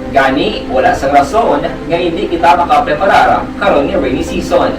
Gani, wala sang rason nga indi kita makapreparar karon nga rainy season.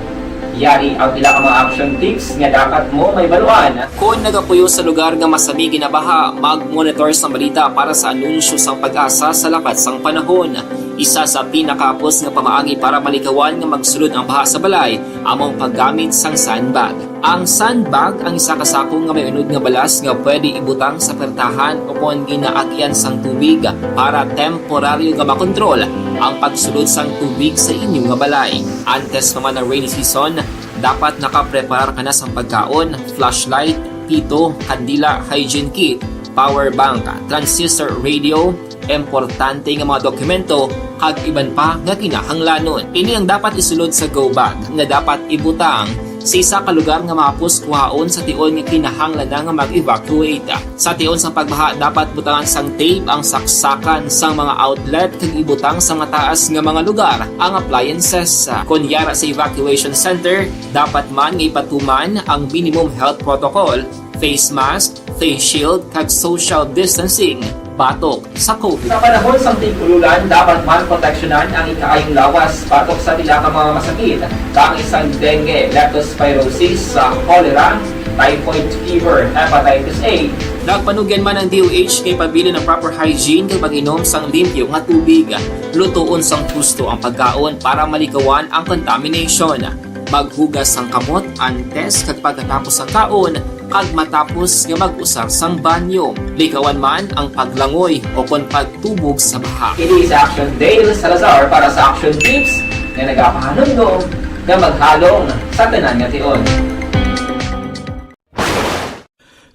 Yari ang pila ka mga action tips nga dapat mo mahibaluan. Kon nagapuyo sa lugar nga masami ginabaha, mag-monitor sang balita para sa anunsyo sang PAGASA sa lakat sang panahon. Isa sa pinakahapos nga pamaagi para malikawan nga magsulod ang baha sa balay amo ang paggamit sang sandbag. Ang sandbag ang isa ka sako nga may unod nga balas nga pwede ibutang sa pertahan ukon ginaagian sang tubig para temporaryo nga makontrol ang pagsulod sang tubig sa inyo nga balay. Antes pa man ang rainy season, dapat nakapreparar ka na sang pagkaon, flashlight, pito, kandila, hygiene kit, power bank, transistor radio, importante nga mga dokumento, kag iban pa nga kinahanglanon. Ini ang dapat isulod sa go bag nga dapat ibutang sa isa ka lugar nga mahapos kuhaon sa tion nga kinahanglan na nga mag-evacuate. Sa tion sang pagbaha, dapat butangan sang tape ang saksakan sang mga outlet kag ibutang sa mataas nga mga lugar ang appliances. Kon yara sa evacuation center, dapat man nga ipatuman ang minimum health protocol, face mask, face shield, kag social distancing batok sa COVID. Sa panahon sang tig-ululan, dapat man proteksyonan ang ikaayong lawas batok sa pila ka mga masakit, kaangay sang dengue, leptospirosis, sa cholera, typhoid fever, hepatitis A. Nagpanugyan man ang D O H nga ipabilin ang proper hygiene kag pag-inom sang limpyo nga tubig. Lutoon sang husto ang pagkaon para malikawan ang contamination. Maghugas sang kamot antes kag pagkatapos sang kaon, kag matapos nga mag-usar sang banyo. Likawan man ang paglangoy o kon pagtubog sa baha. Kini si Action Dale Salazar para sa Action Tips nga nagapahanumdom nga maghalong sa tanan nga tion.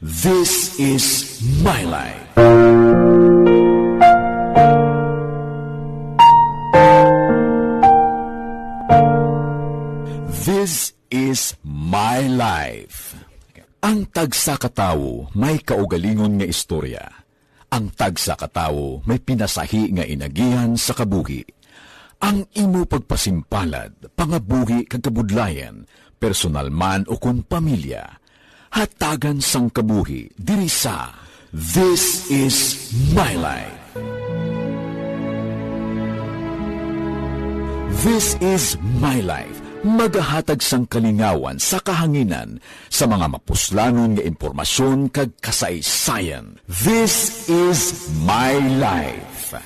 This is My Life. This is My Life. Ang tagsa ka tawo may kaugalingon nga istorya. Ang tagsa ka tawo may pinasahi nga inagihan sa kabuhi. Ang imo pagpasimpalad, pangabuhi kag kabudlayan, personal man o kon pamilya, hatagan sang kabuhi diri sa This is My Life. This is My Life, magahatag sang kalingawan sa kahanginan sa mga mapuslanon nga impormasyon kag kasaysayan. This is My Life.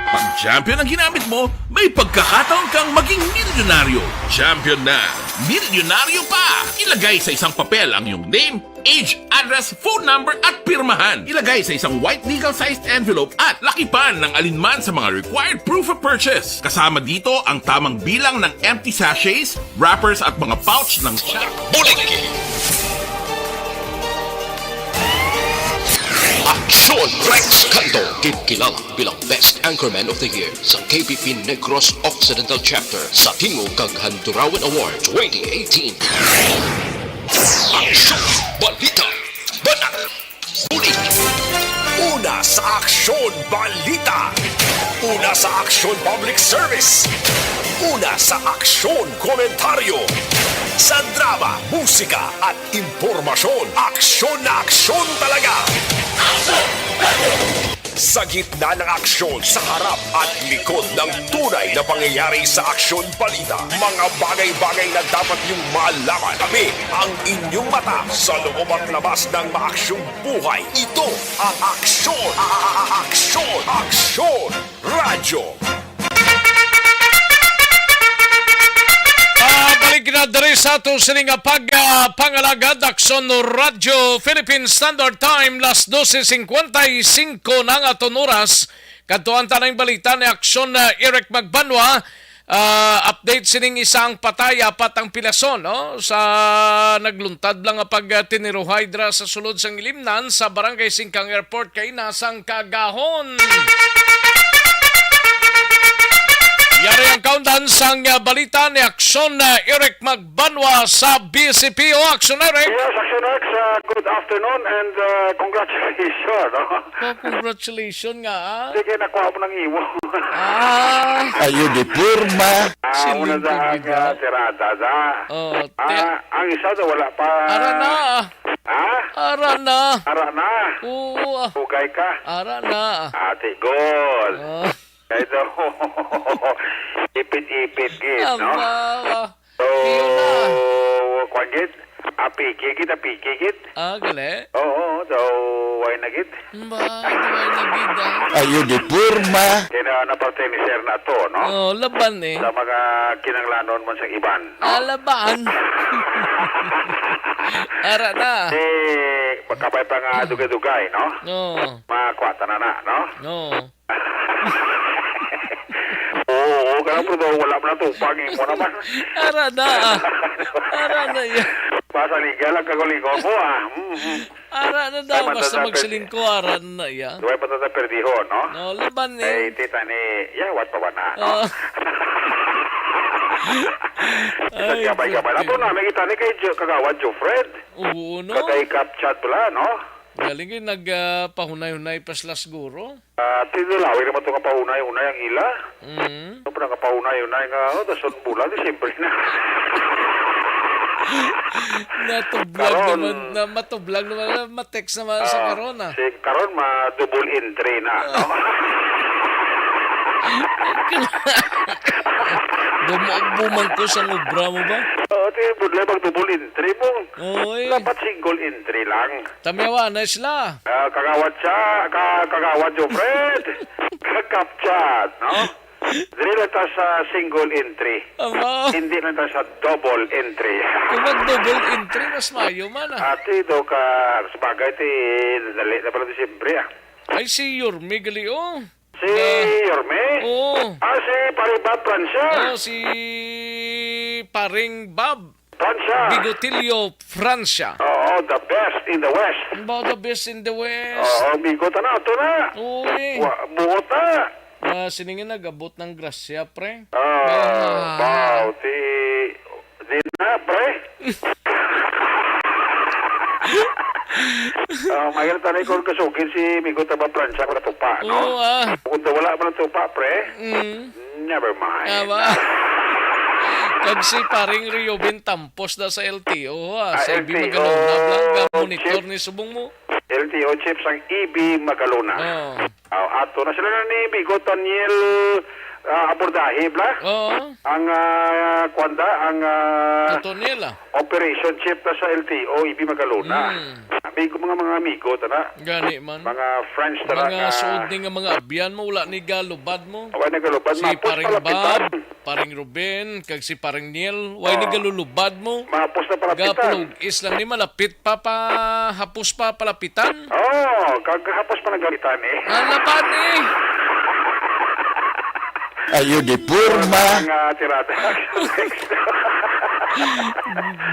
Pag champion ang ginamit mo, may pagkakataon kang maging milyonaryo. Champion na, milyonaryo pa! Ilagay sa isang papel ang iyong name, age, address, phone number, at pirmahan. Ilagay sa isang white legal-sized envelope at lakipan ng alinman sa mga required proof of purchase. Kasama dito ang tamang bilang ng empty sachets, wrappers, at mga pouch ng buliki. Aksyon Rex Canto, gid kilala bilang Best Anchorman of the Year sa K P P Negros Occidental Chapter sa Tingog kag Handurawan Award twenty eighteen. Aksyon, balita, banat, buliki. Una sa Aksyon Balita. Una sa Aksyon Public Service. Una sa Aksyon Komentaryo. Sa drama, musika, at impormasyon, aksyon na aksyon talaga. Sa gitna ng aksyon, sa harap at likod ng tunay na pangyayari sa Aksyon Balita, mga bagay-bagay na dapat niyong malaman. Kami ang inyong mata sa loob at labas ng maaksyong buhay. Ito ang Aksyon, a-, a-, a-, Aksyon, Aksyon Radyo. Pabalik na diri sa ato sini nga pag, ah, pangalagad, Aksyon Radyo Philippine Standard Time, las doce cincuenta y cinco na ang aton oras. Kadtuan ta na ang balita ni Aksyon, ah, Eric Magbanwa. Ah, update sining isang patay, apat ang pilason, no? Sa nagluntad lang nga pagtiniruhay dira sa sulod sang Ilimnan sa Barangay Singkang Airport kay nasang kagahon. Yari ang kaundan sang, ah, balita ni Aksyon, ah, Eric Magbanwa sa B C P O. Aksyon, Eric. Yes, Aksyon Rex, uh, good afternoon and, uh, congratulations, no? Oh, congratulations nga, ah. Sige, nakuha mo ng iwo. Ah. Ayo di porma. Ah, Siling una sa ka, ang, bida. Ah, tirada sa. Oh, ti- Ah, ang isa na wala pa. Ara na. Ha? Ara na. Ara na. Oo, ah. Hugay ka. Ara na. Ate Gol. Oh. Kaya daw, ipit-ipit gid, no? Aba. So, Yun na. Kwan gid, apiki gid, apiki gid. Ah, gali? Oo, so, why na gid? Ba, duway na gid, ah. Ayo di porma. Kaya na, na parte ni Sir na to, no? Oh, laban eh. Sa mga kinanglanon mo sa iban, no? Ah, laban. Ara na. Eh, magkabay pa nga dugay-dugay, no? No. Makwata na na, no? No. Oo, oo, kaya, pero wala man natupang, imo naman. Ara na, ah. Ara na, ya. Basta legal ang kagulingon mo, ah. Mm, mm. Ara na daw, Ay, basta matata-, magsiling ko, ara na, ya. Duway pa tata perdiho, no? No, laban, eh. Ay, tita ni, ya, wat pa ba na, no? Ah. Isang Ay, gabay-gabay. Ato na, may kita ni kay Jo-, Kagawad Jofred. Oo, no? Kagay Kap Chad pala, no? Galing, eh, nag, ah, pahunay-hunay pa sila siguro. Ah, tinulawig naman to nga pahunay-hunay ang ila. Mm. Ano pa nga pahunay-hunay nga, oh, dason bulan, Disyembre na. Natublag Karon, naman, na matublag naman, na matext naman sa ah, karon, ah. Si karon, ma double entry na, no? Bumagbuman ko sa obra mo ba? Oo, di, budlay mag double entry mo. Oy. Dapat single entry lang. Tamiyawa na sila. Ah, kagawad siya, ka-, kagawad Jofred. Kakapchat, no? Dili lang ta sa single entry. Aba. Hindi lang ta sa double entry. Kung mag-double entry, mas mayo man, ah. Ati daw ka, sabagay, ti, dali na pala Disyembre, ah. Ay, si Yorme gali, oh. Si Na- Yorme? Oo. Ah, si Pare Bob Francia? Oh, si Paring Bob. Francia. Bigotilio Francia. Oo, the best in the West. Ba, the best in the West. Oo, bigot na, ato na. Uy. Wa-, buot na. Ah, siningin nag-abot ng grasya, pre. Ah, Ah. Wow, ti-, di na, pre. Ah, Kung ayaw tanay ko kasugid si Migo Taba Plancha, wala tupa, no? Oo, ah. Kung daw wala man ang tupa, pre, Mm. never mind. Tama. Kag si paring Riobin Tampos na sa L T O, ah. Ah, Sa ibi L T O Magalona, blang, ga monitor chief. Ni subong mo. L T O chief sang E B Magalona. Oh. Aw, ato na sila na ni Bigo Taniel, ah, Abordahe, bla? Oo. Ang, ah, kuwan da, ang, ah, Tuto Niel, ah. Operation chief na sa L T O, E B Magalona. Hmm. Amigo, mga, mga amigo, tana. Gani man. Mga friends, tana Mga nga suod ni nga mga abyan mo, wala ni galubad mo. Wala ni galubad, Si mapos Paring palapitan. Bob, Paring Ruben, kag si Paring Niel, way ni Oo. Galulubad mo. Mahapos na palapitan. Gapulog is lang ni malapit pa pa hapos pa palapitan. Oh, kag hapos pa nagalitan eh. Ala pa ni. Ayo di porma. Ang, ah, tirada.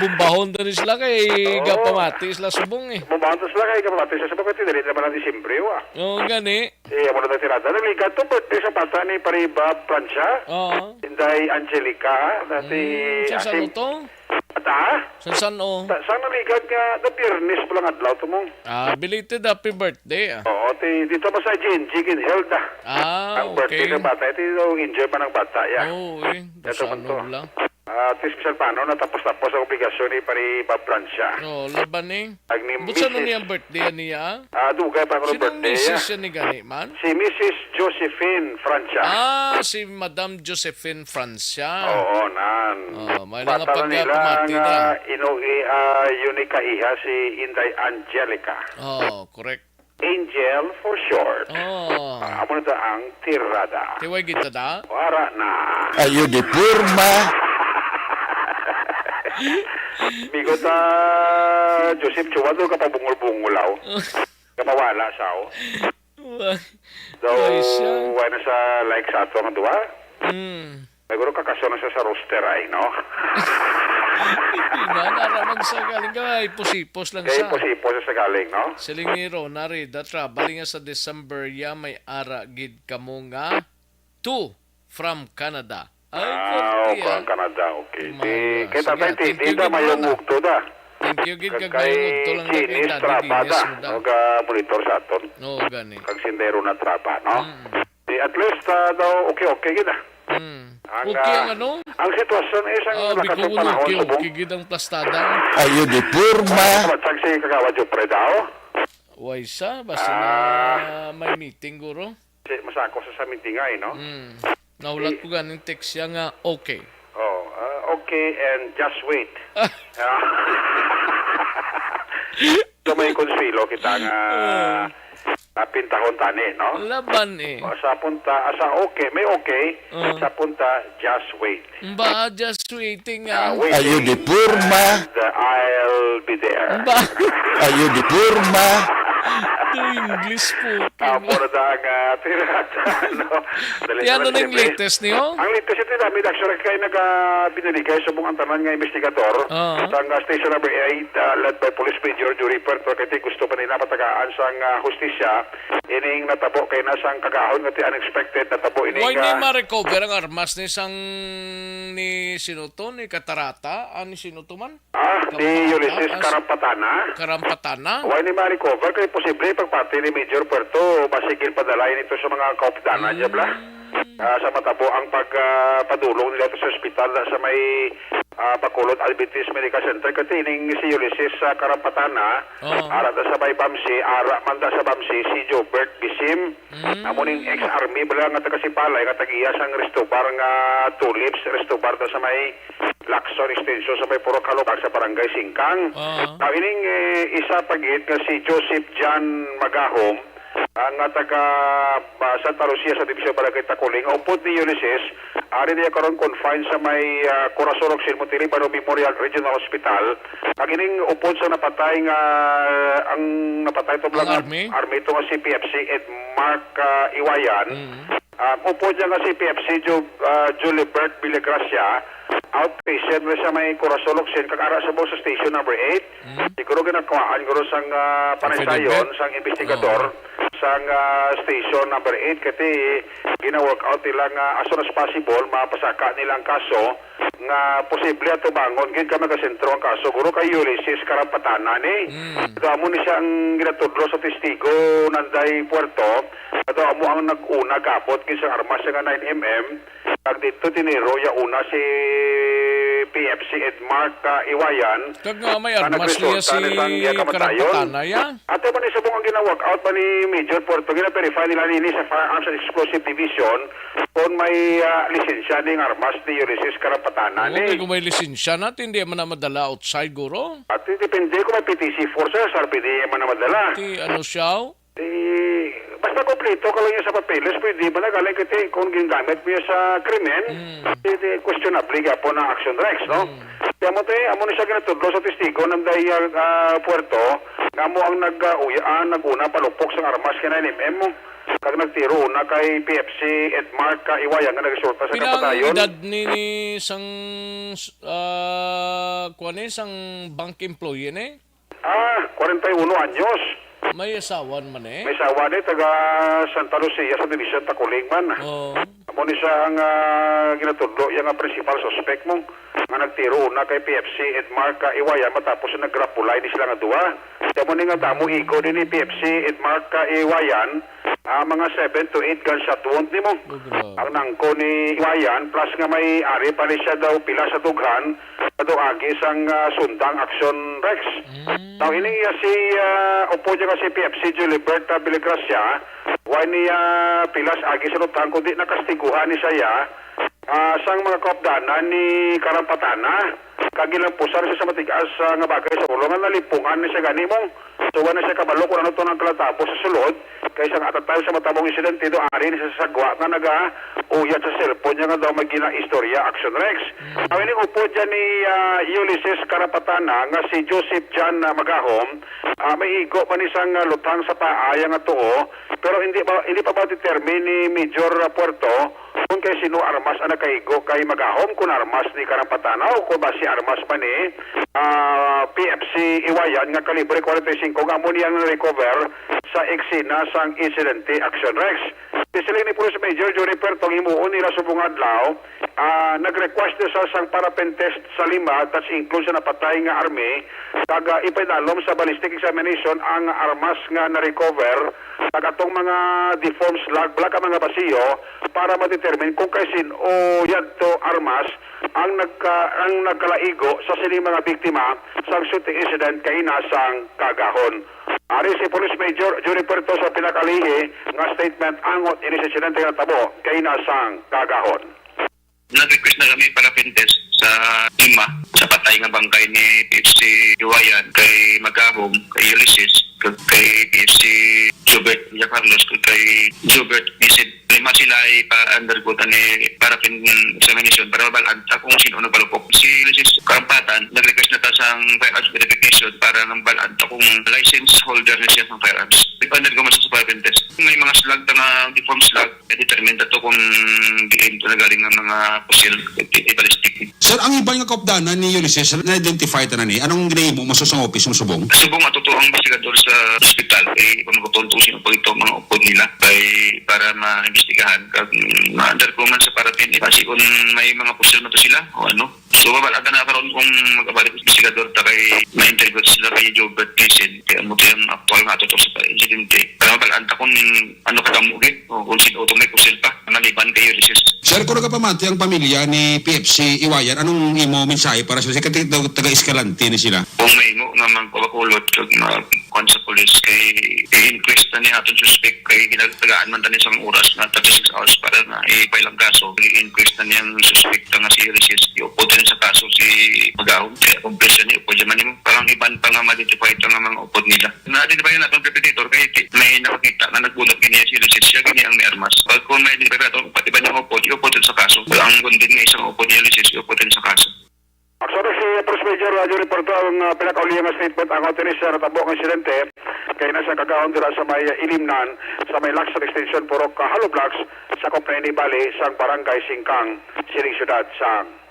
Bumbahon din sila kay Oo. Gapamati sila subong eh. Bumbahon to sila kay gapamati sila subong kay dili naman ang Disyembre, wa. Oo, gani. Eh, amo na tirada. Nagligad to, birthday sa bata ni Pariba Francia. Oo. Inday Angelica, dati Mm, sa asim- saan to? Ata? Sa saan, oh? Sa, sa nagligad nga, na Biyernes pa lang adlaw to mo. Ah, belated happy birthday, ah. Oo, ti, dito mo sa G N G, ginheld, ah. Ah, Ang birthday okay. Sa bata, ito yung enjoy pa ng bata, ya. Oo, eh. Ito man Kasano to. Lang. Ah, at least, bisan paano, natapos-tapos ang obligasyon ni Pariba Francia. Oo, laban, eh. Ang ni But sa ano Missus niya ang birthday niya? Ah, dugay pa ang Sinong birthday, misis ah. Siya ni gani man? Si Missus Josephine Francia. Ah, si Madam Josephine Francia. Oo, nan. Oh, may Bata lang na nila pagpamati nga na. Ino-, i-, ah, yun ni kaiha si Inday Angelica. Oh, correct. Angel for short. Oh. Ah, amo na ta ang tirada. Tiway kita da? Wara na. Ayo di porma. Bigot, ah, Joseph Chua, doon ka pabungol-bungol, aw. Kapawala sa, aw. Wa-, Daw, wa siya. Wala na sa like sa ato ang duha. Mm. Siguro kakaso na siya sa roster ay, no? Hindi na, naraman sa galing ka, ay pusipos lang Kaya sa. Pusipos sa galing, no? Siling ni Rona Rida, traveling nga sa December, ya, may ara gid kamo nga two from Canada. Ay, Ah, korte, okay, ah. Canada, okay. Di, Maya. Kita Sige, tayo, thank you, tita, gid, mayong Rona. Ugto da. Thank you, gid, kag Kay mayong ugto lang Jenis kay Daddy Trabada. Dennis mo da. Mag, ah, monitor sa aton. Oo, gani. Kag sindero na traba, no? Mm. Di, at least, ah, daw, okay, okay, gid, ah. Mm. Ang, Okay ang ah, ano? ang sitwasyon is ang Ah, lakas ng Bicol, panahon okay, subong. Okay, gid ang plastada. Ayo di porma. Matag si Kagawa Jupre daw. Way sa, basta Ah. na may meeting, guro. Si, masako sa, sa meeting ay, no? Mm. Naulat Di- ko ganing text siya nga, okay. Oh, ah, okay, and just wait. Ah. Ah. So, may konswelo kita nga Ah. ah, pintahon tani, no? Laban eh. O, sa punta, ah, sa okay, may okay. Ah. Sa punta, just wait. Ba, just waiting Ah, ah. Wait. Ayo di porma. And, uh, I'll be there. Ba? Ayo di porma. To English po. Ah, mura na ang, ah, tirada, no? Dali Yan na na lang, ning please. Latest niyo? Ang latest ito, dami na actually kay naga-, binaligay sa mga tanan nga investigador Ah. sa nga station number eight, ah, led by Police Major Jory Puerto, kay gusto pa nila matagaan sang, ah, hustisya ining natabo kay na sang kagahon nga ti unexpected natabo ining, Why ni ah, ma-recover ang armas ni sang ni sino to? Ni Katarata? Ah, ni sino to man? Ah, ni Kampana, Ulysses ah, Karampatana. Karampatana? Wala ni ma-recover kay posible pagpati ni Major Puerto, basig ginpadala ini to sa mga kaupdanan niya, bla. Mm. Ah, sa matabo ang pag, ah, padulong nila to sa ospital na sa may, ah, Bacolod Adventist Medical Center. Kati ining si Ulysses sa Karampatana, Oo. ara ta sa may Bamsi, ara man ta sa Bamsi, si Jobert Bisim. Mm. Amo ning ex-army bala nga taga Sipalay nga tag-iya sang resto bar nga Tulips, resto bar ta sa may Lacson Extension sa may Purok Halubag sa Barangay Singkang. Ah. Now, ining, eh, isa pa gid nga si Joseph John Magahom, ah, nga taga, ah, Santa Lucia sa Division Barangay Taculing, upod ni Ulysses, ari niya karon confined sa may, ah, Corazon Occidental Monte Libano Memorial Regional Hospital. Ang ining upod sa napatay nga, ang napatay to Ang lang army? Army to nga si P F C Ed Mark, ah, Iwayan. Mm. Ah, upod niya nga si P F C Ju-, ah, Julibert Villagracia, outpatient na sa may Corazon Occidental, kag ara sa Bosa Station number eight. Mm. Siguro ginakuhaan guro sang, ah, panaysayon Affidavit? Sang investigador. Oo. sang, ah, station number eight, kay ti gina-work out nila nga as soon as possible mapasaka nila ang kaso nga posible atubangon gid kay magasentro ang kaso, guro, kay Ulysses Karampatana ni. Mm. Ito amo ni siya ang ginatudlo sa testigo, Nanday Puerto. Ito amo ang nag-una gabot gid sang armas nga nine M M. Kag dito tiniro ya una si P F C Edmark, ah, Iwayan, Kag nga may nga armas niya nagresulta si na sang iya kamatayon. Karapatana, ya? Ato man ni subong ang gina-work out pa ni Major Puerto, gina-verify nila nini sa Firearms and Explosive Division kung may, ah, lisensya ning armas ni Ulysses Karapatana Oo, ni. Kay kung may lisensya na, hindi man na madala outside, guro. At depende kung may P T C four, sir, sir, pwede man na madala. Ti ano siya? Di, basta kompleto ka lang yan sa papeles, pwede ba na galing ka ti-, kung ginagamit mo yan sa krimen, Mm. di, di, questionable ka po na action, Rex, no? Mm. Kaya mo te, amo ni siya ginatudlo sa testigo ng Daya, ah, Puerto, nga mo ang nag, ah, uya, ah, nag-una palupok sang armas kay nine M M mo. Kag nagtiro na kay P F C Edmark ka Iwayan nga nagresulta sa Pila ang kamatayon. Edad ni, ni sang, ah, kuwan eh, sang bank employee ni? Ah, kwarenta y uno anyos. May asawa man eh. May asawa ni, taga Santa Lucia, sa Division Taculing man. Oo. Amo ni siya ang, ah, ginatudlo, iya nga principal suspect mo, nga nagtiro una kay P F C Edmark ka Iwayan matapos nga nagrapulay ni sila nga duha. Kaya mo ni nga damo igo din ni P F C Edmark ka Iwayan, ah, mga seven to eight gunshot wound nimo. Oh, grabe. Ang nangko ni Iwayan, plus nga may ari pa ni siya daw pila sa dughan, sa daw agi sang, ah, sundang action, Rex. Mm. Now, ini nga si, ah, upo niya nga si P F C Julibert, ah, Villagracia, wa niya pilas agi sa lutang, kundi nakastiguhan ni siya, ah, sang mga kaupdanan ni Karampatana, kag ginlampusan siya sa matigas, ah, nga bagay sa ulo nga nalipungan ni siya gani mo. So, wa na siya kabalo kung ano to nang kalatabo sa sulod, kay sang at the time sa matabong insidente, do ari ni siya sa sagwa nga naga-uyat sa cellphone niya nga daw may ginaistorya, action, Rex. Mm. Ang ining upo dyan ni, ah, Ulysses Karapatana nga si Joseph John, ah, Magahom, ah, may igo man isang, ah, lutang sa paaya nga tuo, pero hindi ba, hindi pa ba determine ni Major, ah, Puerto kung kay sino armas ang nakaigo kay Magahom, kung armas ni Karapatana o kung ba si armas pa ni, ah, P F C Iwayan nga kalibre forty-five nga amo niyang recover sa eksena sang insidente, action, Rex. Siling ni Police Major Johnny Puerto, ang himuon nila subong adlaw, ah, nag-request na sa sang paraffin test sa lima, that's include sa napatay nga army, kag, ah, ipaidalom sa ballistic examination ang armas nga na-recover, kag atong mga deformed slug, bala ka mga basiyo, para ma-determine kung kay sin-o yadto armas ang nagka-, ang nagkalaigo sa sining mga biktima sang shooting incident kaina sang kagahon. Ari si Police Major Johnny Puerto sa pinakalihi nga statement angot ini sa insidente nga natabo kaina sang kagahon. Nag-request na kami paraffin test sa lima sa patay nga bangkay ni P F C Iwayan, kay Magahom, kay Ulysses, kag kay P F C Jobert Villacarlos, kag kay Jobert Vincent. Lima sila ipa-undergo tani paraffin examination para mabal-an ta kung sino nagpalupok. Si Ulysses Karampatan, nag-request na ta sang firearms verification para mabal-an ta kung license holder na siya sang firearms. Ipa-undergo man sa paraffin test. May mga slug ta nga deformed slug. I-determine ta to kung diin to nagaling nga mga pusil, i-, i-ballistic. Sir, ang iban nga kaupdanan ni Ulysses, na-identify ta na ni? Anong ginahimo mo sa, sa office mo subong? Subong ato to ang investigador sa ospital, eh, kung magutol to sino pa ito ang mga upod nila, kay para maimbestigahan, kag, mm, ma-undergo man sa paraffin, eh, basi kung may mga pusil man to sila, o ano. So, mabal-an ta na karon kung mag-abalik ang investigador ta kay ma-interview sila kay Jobert Vincent, kay amo to yung aktual nga ato to sa insidente. Para mabal-an ta kung ano kadamo gid, o kung sino to may pusil pa, maliban kay Ulysses. Sir, kung nagapamati ang pamilya ni P F C Iwayan, anong imo mensahe para sa, sa kati-, taga-Escalante ni sila? Kung may imo nga magpabakulot, kag mag-, kuwan sa pulis, kay i-inquest na ni aton suspect, kay ginatagaan man tani sang oras nga thirty-six hours para na i-file ang kaso. I-inquest na niyang suspect nga si Ulysses. Iupod na sa kaso si Magahom, kay accomplice ni, upod man nimo. Parang iban pa nga ma-identify ito nga mga upod nila. Na-identify na itong perpetrator kay ti-, may nakakita nga nagbunot gini si Ulysses, siya gini ang may armas. Pag kung ma-identify na itong pati ba niyang upod, iupod sa kaso. Ang kundin nga isang upod ni Ulysses, iupod sa kaso. Actually, si Police Major Roger Reporto ang, ah, pinakauli nga statement ang authorities sa natabo nga insidente kay nasa kagahon dira sa may Ilimnan, sa may Laksan Extension, Purok, ah, Hollow Blocks, sa Company Valley, sa Barangay Singkang, sining siyudad sa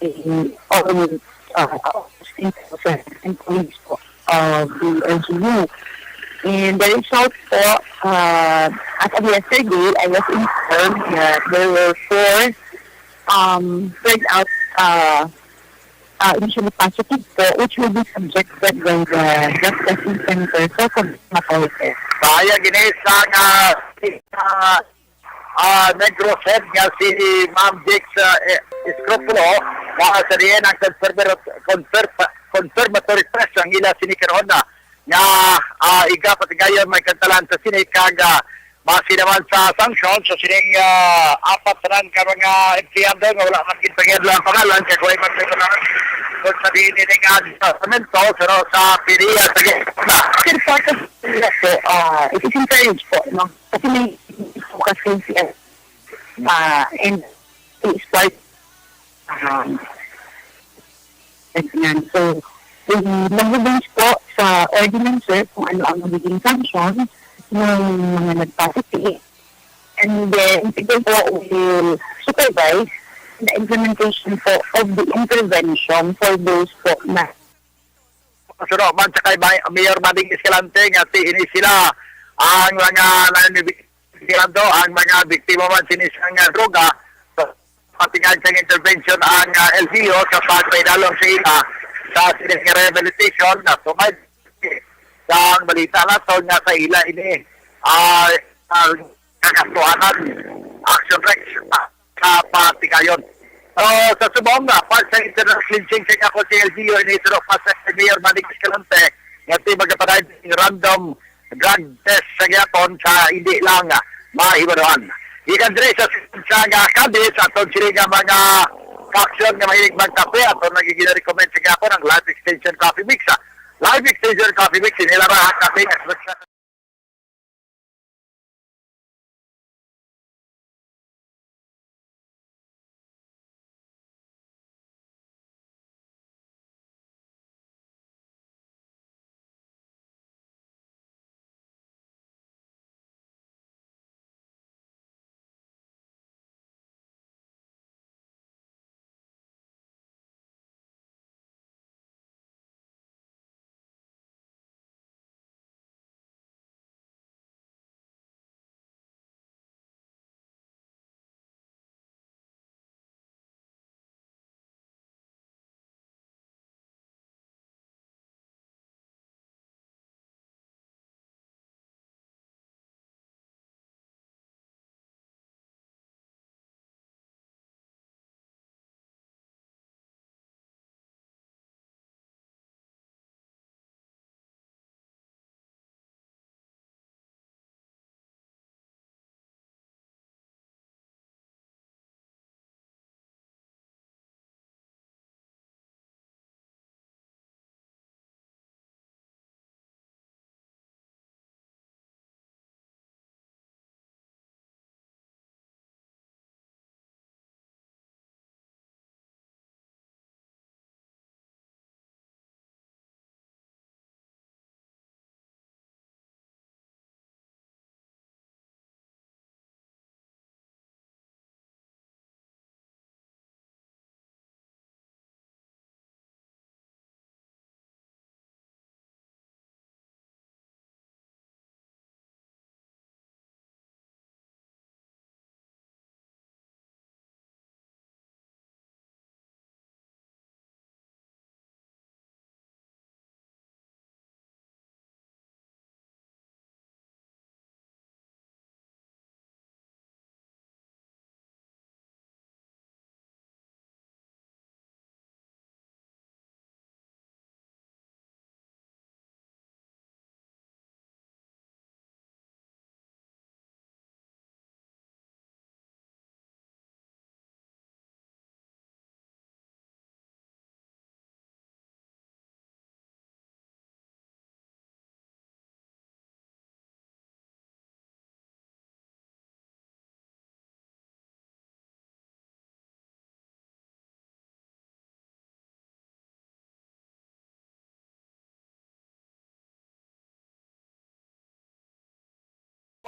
in all, uh, employees po of the L G U. And the result po, uh, as of yesterday, I was informed that there were four, um, turned out, uh, uh, initially positive po, which will be subjected by the drug testing center for confirmatory test. Kaya gini sa nga, ah, ah, Negros Head nga si Ma'am Dix, ah, eh, Escropulo, nga sa diin ang confirmer-, confirm-, confirmatory test ang ila sini karon na nga, ah, iga patigayon may kantalan sa sini kag, ah, base naman sa sanction sa sining, ah, apat tanan ka mga empleyado nga wala man gid pangiadlo ang pangalan kag way man may pangalan kung sa diin ini nga departamento pero sa PDEA sa Sir Parker, po, ah, it is encouraged po, no? Kasi may focus yung C S, ah, and it is part, um, yan. So, we mag-base po sa ordinance, sir, kung ano ang magiging sanction ng mga nagpasiti. And then, ito po will supervise the implementation po of the intervention for those po na Suro man sa kay May-, Mayor Mading Escalante nga ti ini sila ang mga nanibigando, ang mga biktima man sini sang, ah, droga. So, patigan sang intervention ang, ah, L G U sa pagpaidalom sa ila sa sining rehabilitation na sumay sa balita naton nga sa ila ini, ah, ah, kagastuhanan, action rex, ah, sa patigayon. So, sa subong nga, pa sa internal cleansing sa ako si L G U, ini suro pa sa Mayor Manny Escalante, nga ti magapatay random drug test sa gyapon sa hindi lang, ah, mahibaluan. Gikan diri sa, sa nga Cadiz, aton sini nga mga faction nga mahilig magkape, aton nagigina-recommend sa gyapon ang Life Extension Coffee Mix, ah. Life Extension Coffee Mix, inilara ang kape nga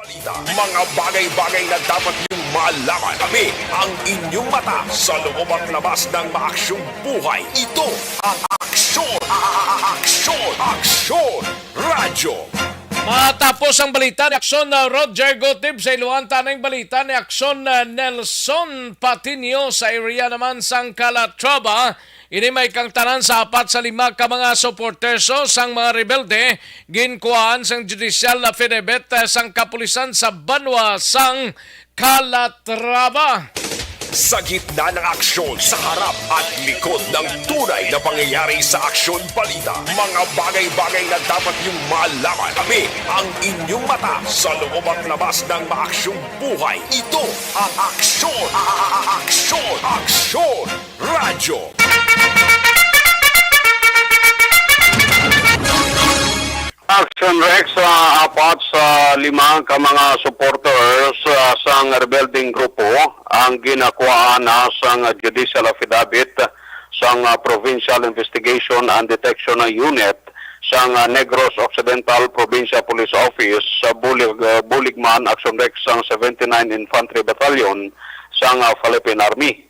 Mga bagay-bagay na dapat niyong malaman. Kami ang inyong mata sa loob at labas ng maaksyong buhay. Ito ang Aksyon! A- a- a- Aksyon! Aksyon! Radyo! Matapos ang balita ni Aksyon na Roger Gutib sa Iloan, tanang balita ni Aksyon na Nelson Patiño sa area naman sang Calatrava. Ini may kang tanan sa apat sa lima ka mga supporters sang mga rebelde ginkuhaan sang judicial affidavit, eh, sang kapulisan sa banwa sang Calatrava. Sa gitna ng aksyon, sa harap at likod ng tunay na pangyayari sa Aksyon Balita, mga bagay-bagay na dapat niyong malaman. Kami ang inyong mata sa loob at labas ng maaksyong buhay. Ito ang Aksyon! A- a- a- Aksyon! Aksyon! Radyo! Action Rex, ah, apat sa lima ka mga supporters, ah, sang rebelding grupo ang ginakuhaan na sang judicial affidavit sang, ah, Provincial Investigation and Detection Unit sang, ah, Negros Occidental Provincial Police Office sa Bulig-, ah, Buligman Action Rex sang seventy-nine Infantry Battalion sang, ah, Philippine Army.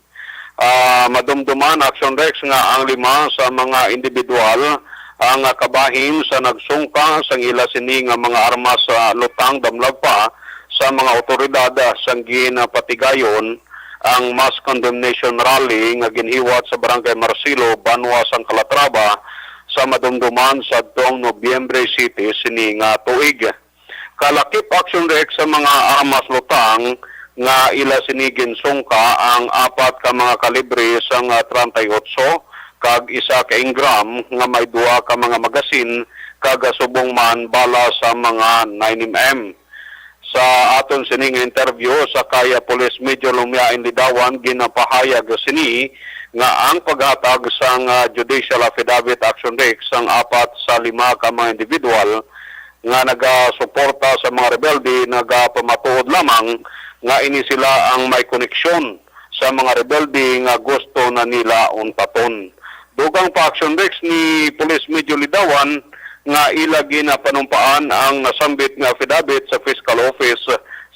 Ah, madumduman, Action Rex, nga ang lima sa mga individual ang, ah, kabahin sa nagsungka sang ila sini nga mga armas sa lutang damlag pa sa mga awtoridad, ah, sang ginapatigayon ang mass condemnation rally nga ginhiwat sa Barangay Marcelo, Banwa sang Calatrava, sa madumduman sadtong Nobyembre siyete sini nga tuig. Kalakip, Action Rex, sa mga armas lutang nga ila sini ginsungka ang apat ka mga kalibre sang, ah, treinta y ocho kag isa ka ingram nga may duha ka mga magasin kag, ah, subong man bala sa mga nine M M. Sa aton sining interview sa kay Police Major Lumiain Lidawan, ginapahayag sini nga ang paghatag sang, ah, judicial affidavit, Action Rex, sang apat sa lima ka mga individual nga nagasuporta sa mga rebelde nagapamatuod lamang nga ini sila ang may koneksyon sa mga rebelde nga gusto na nila untaton. Dugang pa, Action Rex, ni Police Major Lidawan nga ila ginapanumpaan ang nasambit nga affidavit sa Fiscal Office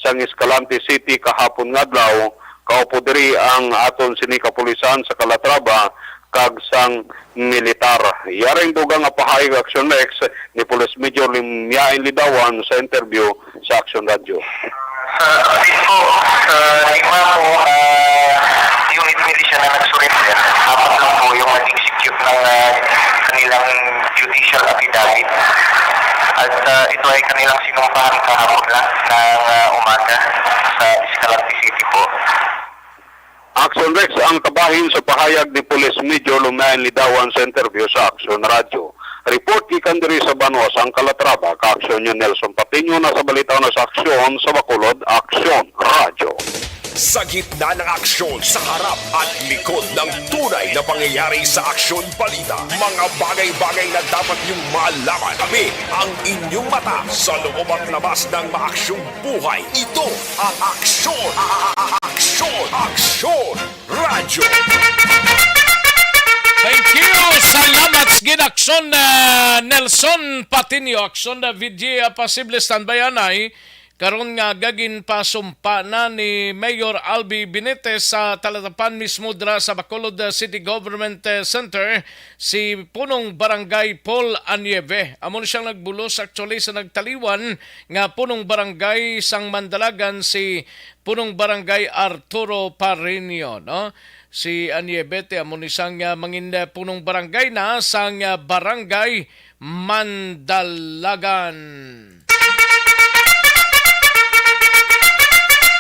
sang Escalante City kahapon nga adlaw, kaupo diri ang aton sini kapulisan sa Calatrava kag sang militar. Yaring dugang nga pahayag, Action Rex, ni Police Major Limyain Lidawan sa interview sa Action Radio. Sa atin po, sa lima po, ah, unit militia na nag-surrender, apat lang po yung nag-execute ng, ah, kanilang judicial affidavit. At, ah, ito ay kanilang sinumpahan kahapon lang ng, ah, umaga sa Escalante City po. Action Rex ang kabahin sa pahayag ni Police Major Lumayan Lidawan sa interview sa Action Radio. Report gikan diri sa banwa sang Calatrava, ka-aksyon niyo Nelson Patiño, na sa balita na sa aksyon sa Bacolod, Aksyon Radio. Sa gitna ng aksyon, sa harap at likod ng tunay na pangyayari sa Aksyon Balita, mga bagay-bagay na dapat niyong malaman. Kami ang inyong mata sa loob at labas ng maaksyong buhay. Ito ang Aksyon! A- a- a- Aksyon! Aksyon! Radyo! Thank you! Salamat sa gid, Aksyon, ah, Nelson Patiño. Aksyon na V G, ah, Pasible, standby anay. Karon nga gaginpasumpa na ni Mayor Albi Benitez sa Talatapan mismo dira sa Bacolod, ah, City Government, ah, Center, si Punong Barangay Paul Anieve. Amo na siyang nagbulos actually sa nagtaliwan nga Punong Barangay sang Mandalagan, si Punong Barangay Arturo Parinio, no? Si Anieve, amo ni sang, ah, mangin, ah, Punong Barangay na sang, ah, Barangay Mandalagan.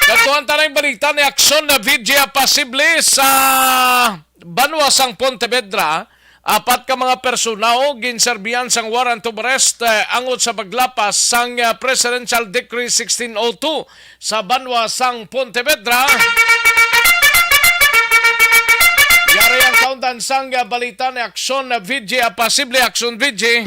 Katuan tanang balita ni Aksyon na V G, ah, Pasible sa banwa sang Pontevedra. Apat ka mga persona o ginserbihan sang warrant of arrest, eh, angot sa paglapas sang, eh, Presidential Decree sixteen oh two sa banwa sang Pontevedra. Yari ang kaundan sang, eh, balita ni Aksyon, eh, V G, ah, Pasible Aksyon V G.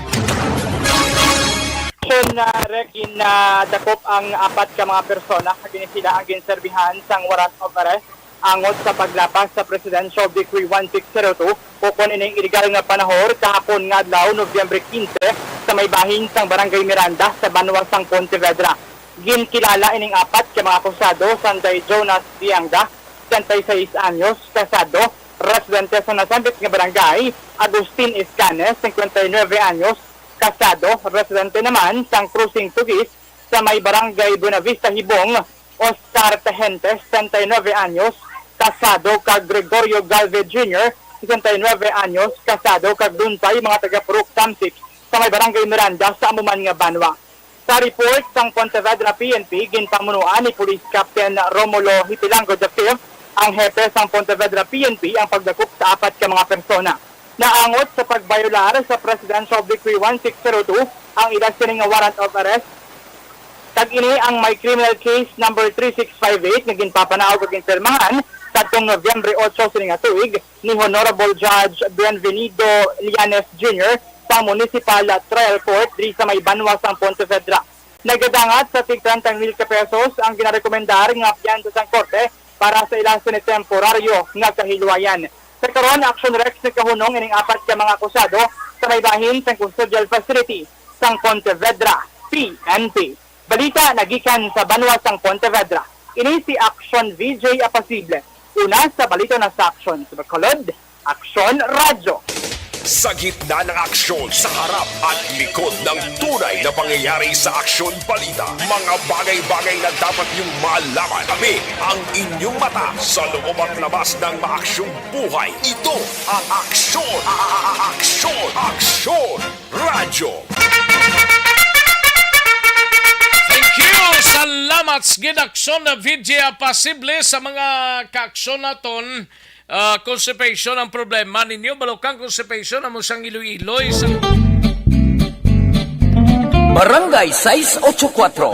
Aksyon, ah, Rec, in, ah, dakop ang apat ka mga persona nga gini sila ang ginserbihan sang warrant of arrest angot sa paglapas sa Presidential Decree one six zero two, ukon ining iligal nga panahor kahapon nga adlaw, Nobyembre quince, sa may bahin sang Barangay Miranda sa banwa sang Pontevedra. Ginkilala ining apat ka mga akusado sanday Jonas Dianga, sesenta y seis anyos, kasado, residente sa nasambit nga barangay, Agustin Iscanes, cincuenta y nueve anyos, kasado, residente naman sang Crossing Tugis sa may barangay Buenavista Hibong, Oscar Tejente, sesenta y nueve anyos, kasado, kag Gregorio Galvez Junior, sesenta y nueve anyos, kasado, kag Dunsay, mga taga Purok Tamsik sa may barangay Miranda sa amo man nga banwa. Sa report sang Pontevedra P N P, ginpamunuan ni Police Captain Romulo Hitilango the fifth, ang hepe sang Pontevedra P N P, ang pagdakop sa apat ka mga persona. Naangot sa pagbayolar sa Presidential Decree one six zero two ang ila sini nga warrant of arrest, kag ini ang may criminal case number three six five eight nga ginpapanaog kag ginpirmahan sadtong Nobyembre otso sini nga tuig ni Honorable Judge Bienvenido Llanes Junior sang Municipal Trial Court diri sa may banwa sang Pontevedra. Nagadangat sa tig trenta mil ka pesos ang ginarekomendar nga piyansa sang korte para sa ila sini temporaryo nga kahilwayan. Sa karon, action rex nagkahunong ining apat ka mga akusado sa may bahin sang custodial facility sang Pontevedra P N P. Balita nagikan sa banwa sang Pontevedra. Ini si Action V J Apasible. Una sa balita na sa Action sa Bacolod, Action Radyo. Sa gitna ng aksyon, sa harap at likod ng tunay na pangyayari sa Aksyon Balita, mga bagay-bagay na dapat niyong malaman. Kami ang inyong mata sa loob at labas ng maaksyong buhay. Ito ang Aksyon, a- a- a- Aksyon, Aksyon Radyo. Thank you. Salamat sa gid, Aksyon na V J Apasible, sa mga kaaksyon naton. Ah, constipation ang problema ninyo? Balukang constipation, amo sang iloy-iloy sa Barangay sais ocho kuatro.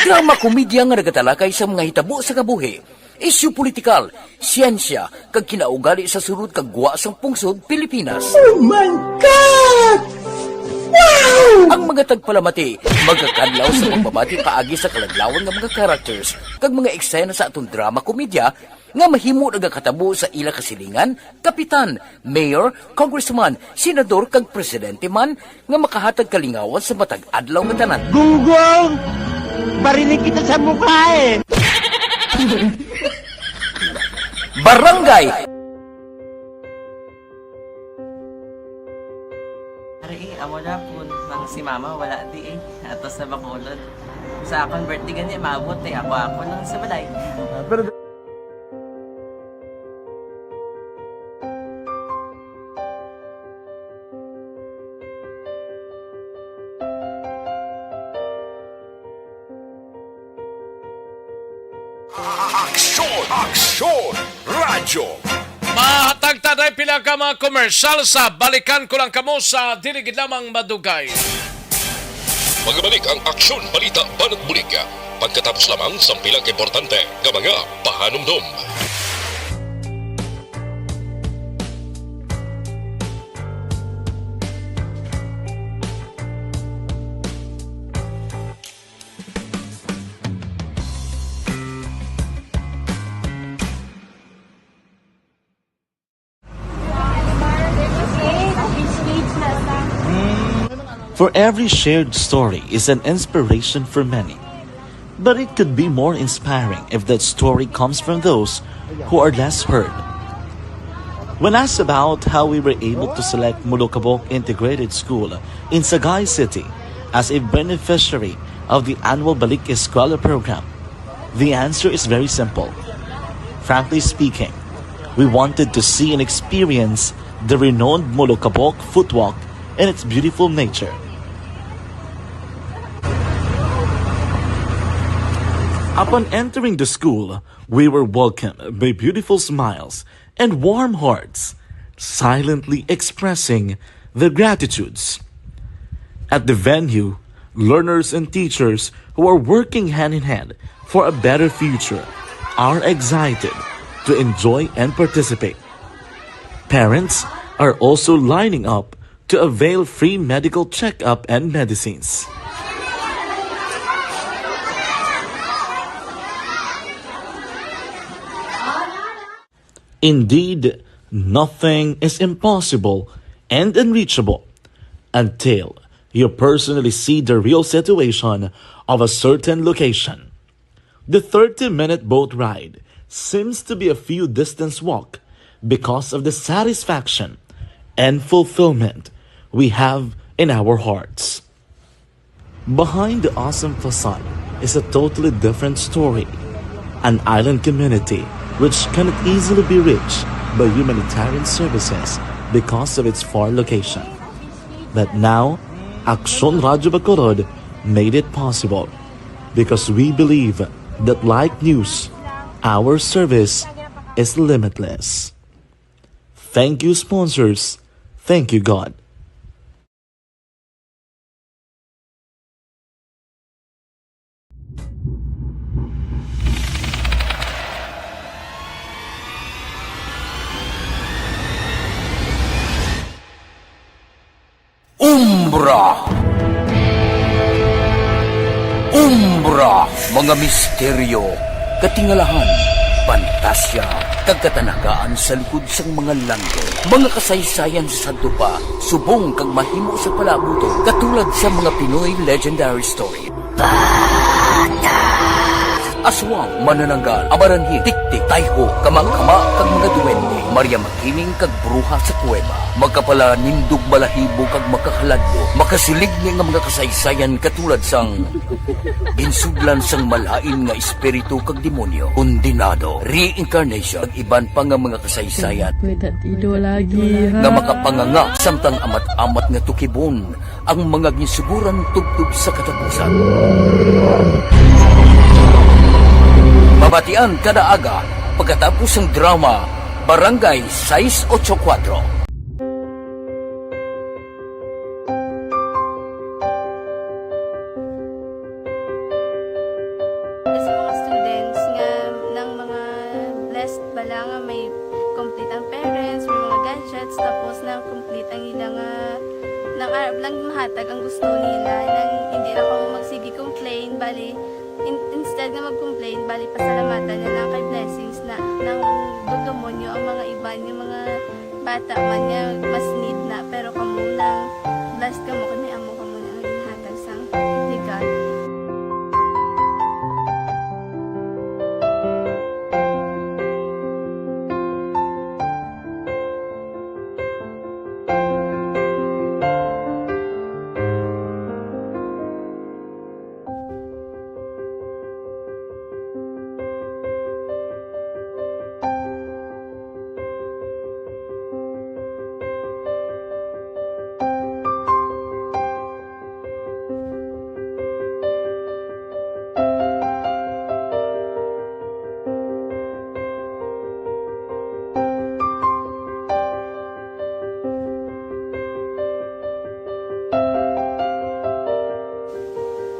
Drama komedya nga nagatalakay sa mga hitabo sa kabuhi, isyu politikal, siyensya, kag kinaugali sa sulod kag gwa sang pungsod Pilipinas. Oh my God! Wow! Ang mga tagpalamati magakadlaw sa pagbabati paagi sa kaladlawan nga mga characters kag mga eksena sa aton drama komedya nga mahimo nagakatabo sa ila kasilingan, kapitan, mayor, congressman, senador, kag presidente man nga makahatag kalingawan sa matag adlaw nga tanan. Gunggong! Barinig kita sa mukha eh! Barangay Ari, eh, amo na po, nang si mama wala di eh. Ato sa Bacolod. Sa akon birthday gani, maabot eh. Ako, ako lang sa balay. Ah, pero Aksyon! Aksyon! Radyo! Mahatag ta na pila ka mga komersyal sa balikan ko lang kamo sa dili gid lamang madugay. Magabalik ang Aksyon Balita Banat Bulig pagkatapos lamang sang pila ka importante nga mga pahanumdom. For every shared story is an inspiration for many. But it could be more inspiring if that story comes from those who are less heard. When asked about how we were able to select Molokabok Integrated School in Sagay City as a beneficiary of the annual Balik Eskwela program, the answer is very simple. Frankly speaking, we wanted to see and experience the renowned Molokabok Footwalk and its beautiful nature. Upon entering the school, we were welcomed by beautiful smiles and warm hearts, silently expressing their gratitudes. At the venue, learners and teachers who are working hand in hand for a better future are excited to enjoy and participate. Parents are also lining up to avail free medical checkup and medicines. Indeed, nothing is impossible and unreachable until You personally see the real situation of a certain location. The thirty-minute boat ride seems to be a few distance walk because of the satisfaction and fulfillment we have in our hearts. Behind the awesome facade is a totally different story, an island community which cannot easily be reached by humanitarian services because of its far location. But now, Aksyon Radyo Bacolod made it possible because we believe that, like news, our service is limitless. Thank you, sponsors. Thank you, God. Umbra. Umbra, mga misteryo, katingalahan, pantasya, kag katanagaan sa likod sang mga langit. Mga kasaysayan sa sadto pa, subong kag mahimo sa palaabuton, katulad sa mga Pinoy legendary story. Aswang, manananggal, amaranhit, tiktik, tayho, kamakama, kag mga duwende, Maria Makiling, kag bruha sa kuweba, makapalanindog balahibo kag makahaladlo, makasiligni nga mga kasaysayan katulad sang ginsudlan sang malain nga espiritu kag demonyo, kondenado, reincarnation, kag iban pa nga mga kasaysayan May tatido lagi, ha? Nga makapanganga samtang amat-amat nga tukibon ang mga ginsuguran tubtob sa katapusan. Mabatian kada aga pagkatapos sang drama Barangay sais ocho kuwatro. Sa mga students nga nang mga blessed bala nga may complete ang parents, may mga gadgets, tapos nang complete ang ila nga nang arab lang mahatag ang gusto nila, nang hindi na kamo magsige complain, bali in, instead nga mag-complain, bali pasalamatan na lang kay blessings na nang dugdumon nyo ang mga iban nga mga bata man nga mas need na, pero kamo nang blessed kamo kay may amo kamo na nga ginhatag sang legal.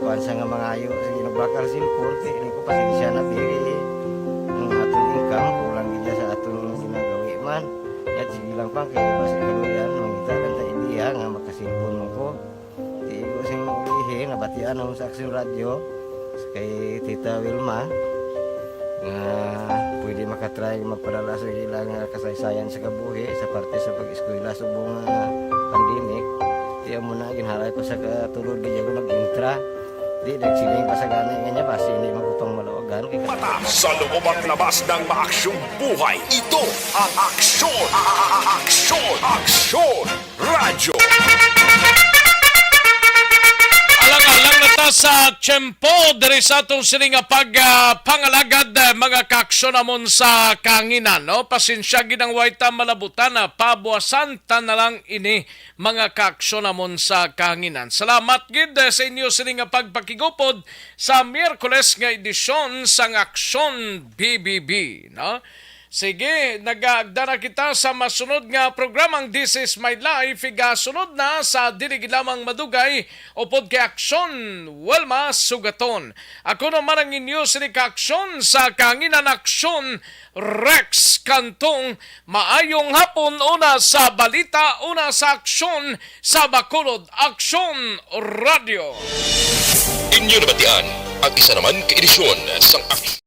Kuan sa nga mangayo, sige, nagbakal sa cellphone, kay ini ko pasensya na, diri. Ang aton income, kulang gid sa aton ginagawi man. Yat, sige lang pa, kay basi kaluyan, mangita lang ta idea nga makasilpon man ko. Tigo sing ihi, nabatian ang sa Aksyon Radyo, kay Tita Wilma, nga pwede makatry magpadala sa ilang kasaysayan sa kabuhi sa parte sa pag-eskwela subong nga pandemic. Di amo na, ginhalay pa sa katulod, di ako nag-intra. Di, nagsiling pa sa gani nga niya, basi hindi magkupang malawagan. Kay Mata sa loob at labas ng maaksyong buhay. Ito ang aksyon, a- a- a- aksyon, aksyon, radyo. Alang-alang na ta sa tiyempo diri sa atong sini nga pag, ah, pangalagad, ah, mga kaaksyon namon sa kahanginan, no? Pasensya gid ang way ta malabutan, ah, pabuwasan ta na lang ini, mga kaaksyon namon sa kahanginan. Salamat gid, eh, sa inyo sini nga pagpakigupod sa Miyerkules nga edisyon sang Aksyon B B B, no? Sige, nagaagda na kita sa masunod nga programang This Is My Life. Igasunod na sa dili gid lamang madugay upod kay Aksyon Wilma Sugaton. Ako naman ang inyo sini ka aksyon sa kahanginan, Aksyon Rex Cantong. Maayong hapon, una sa balita, una sa aksyon sa Bacolod Aksyon Radyo. Inyo nabatian ang isa naman ka edisyon sang Aksyon.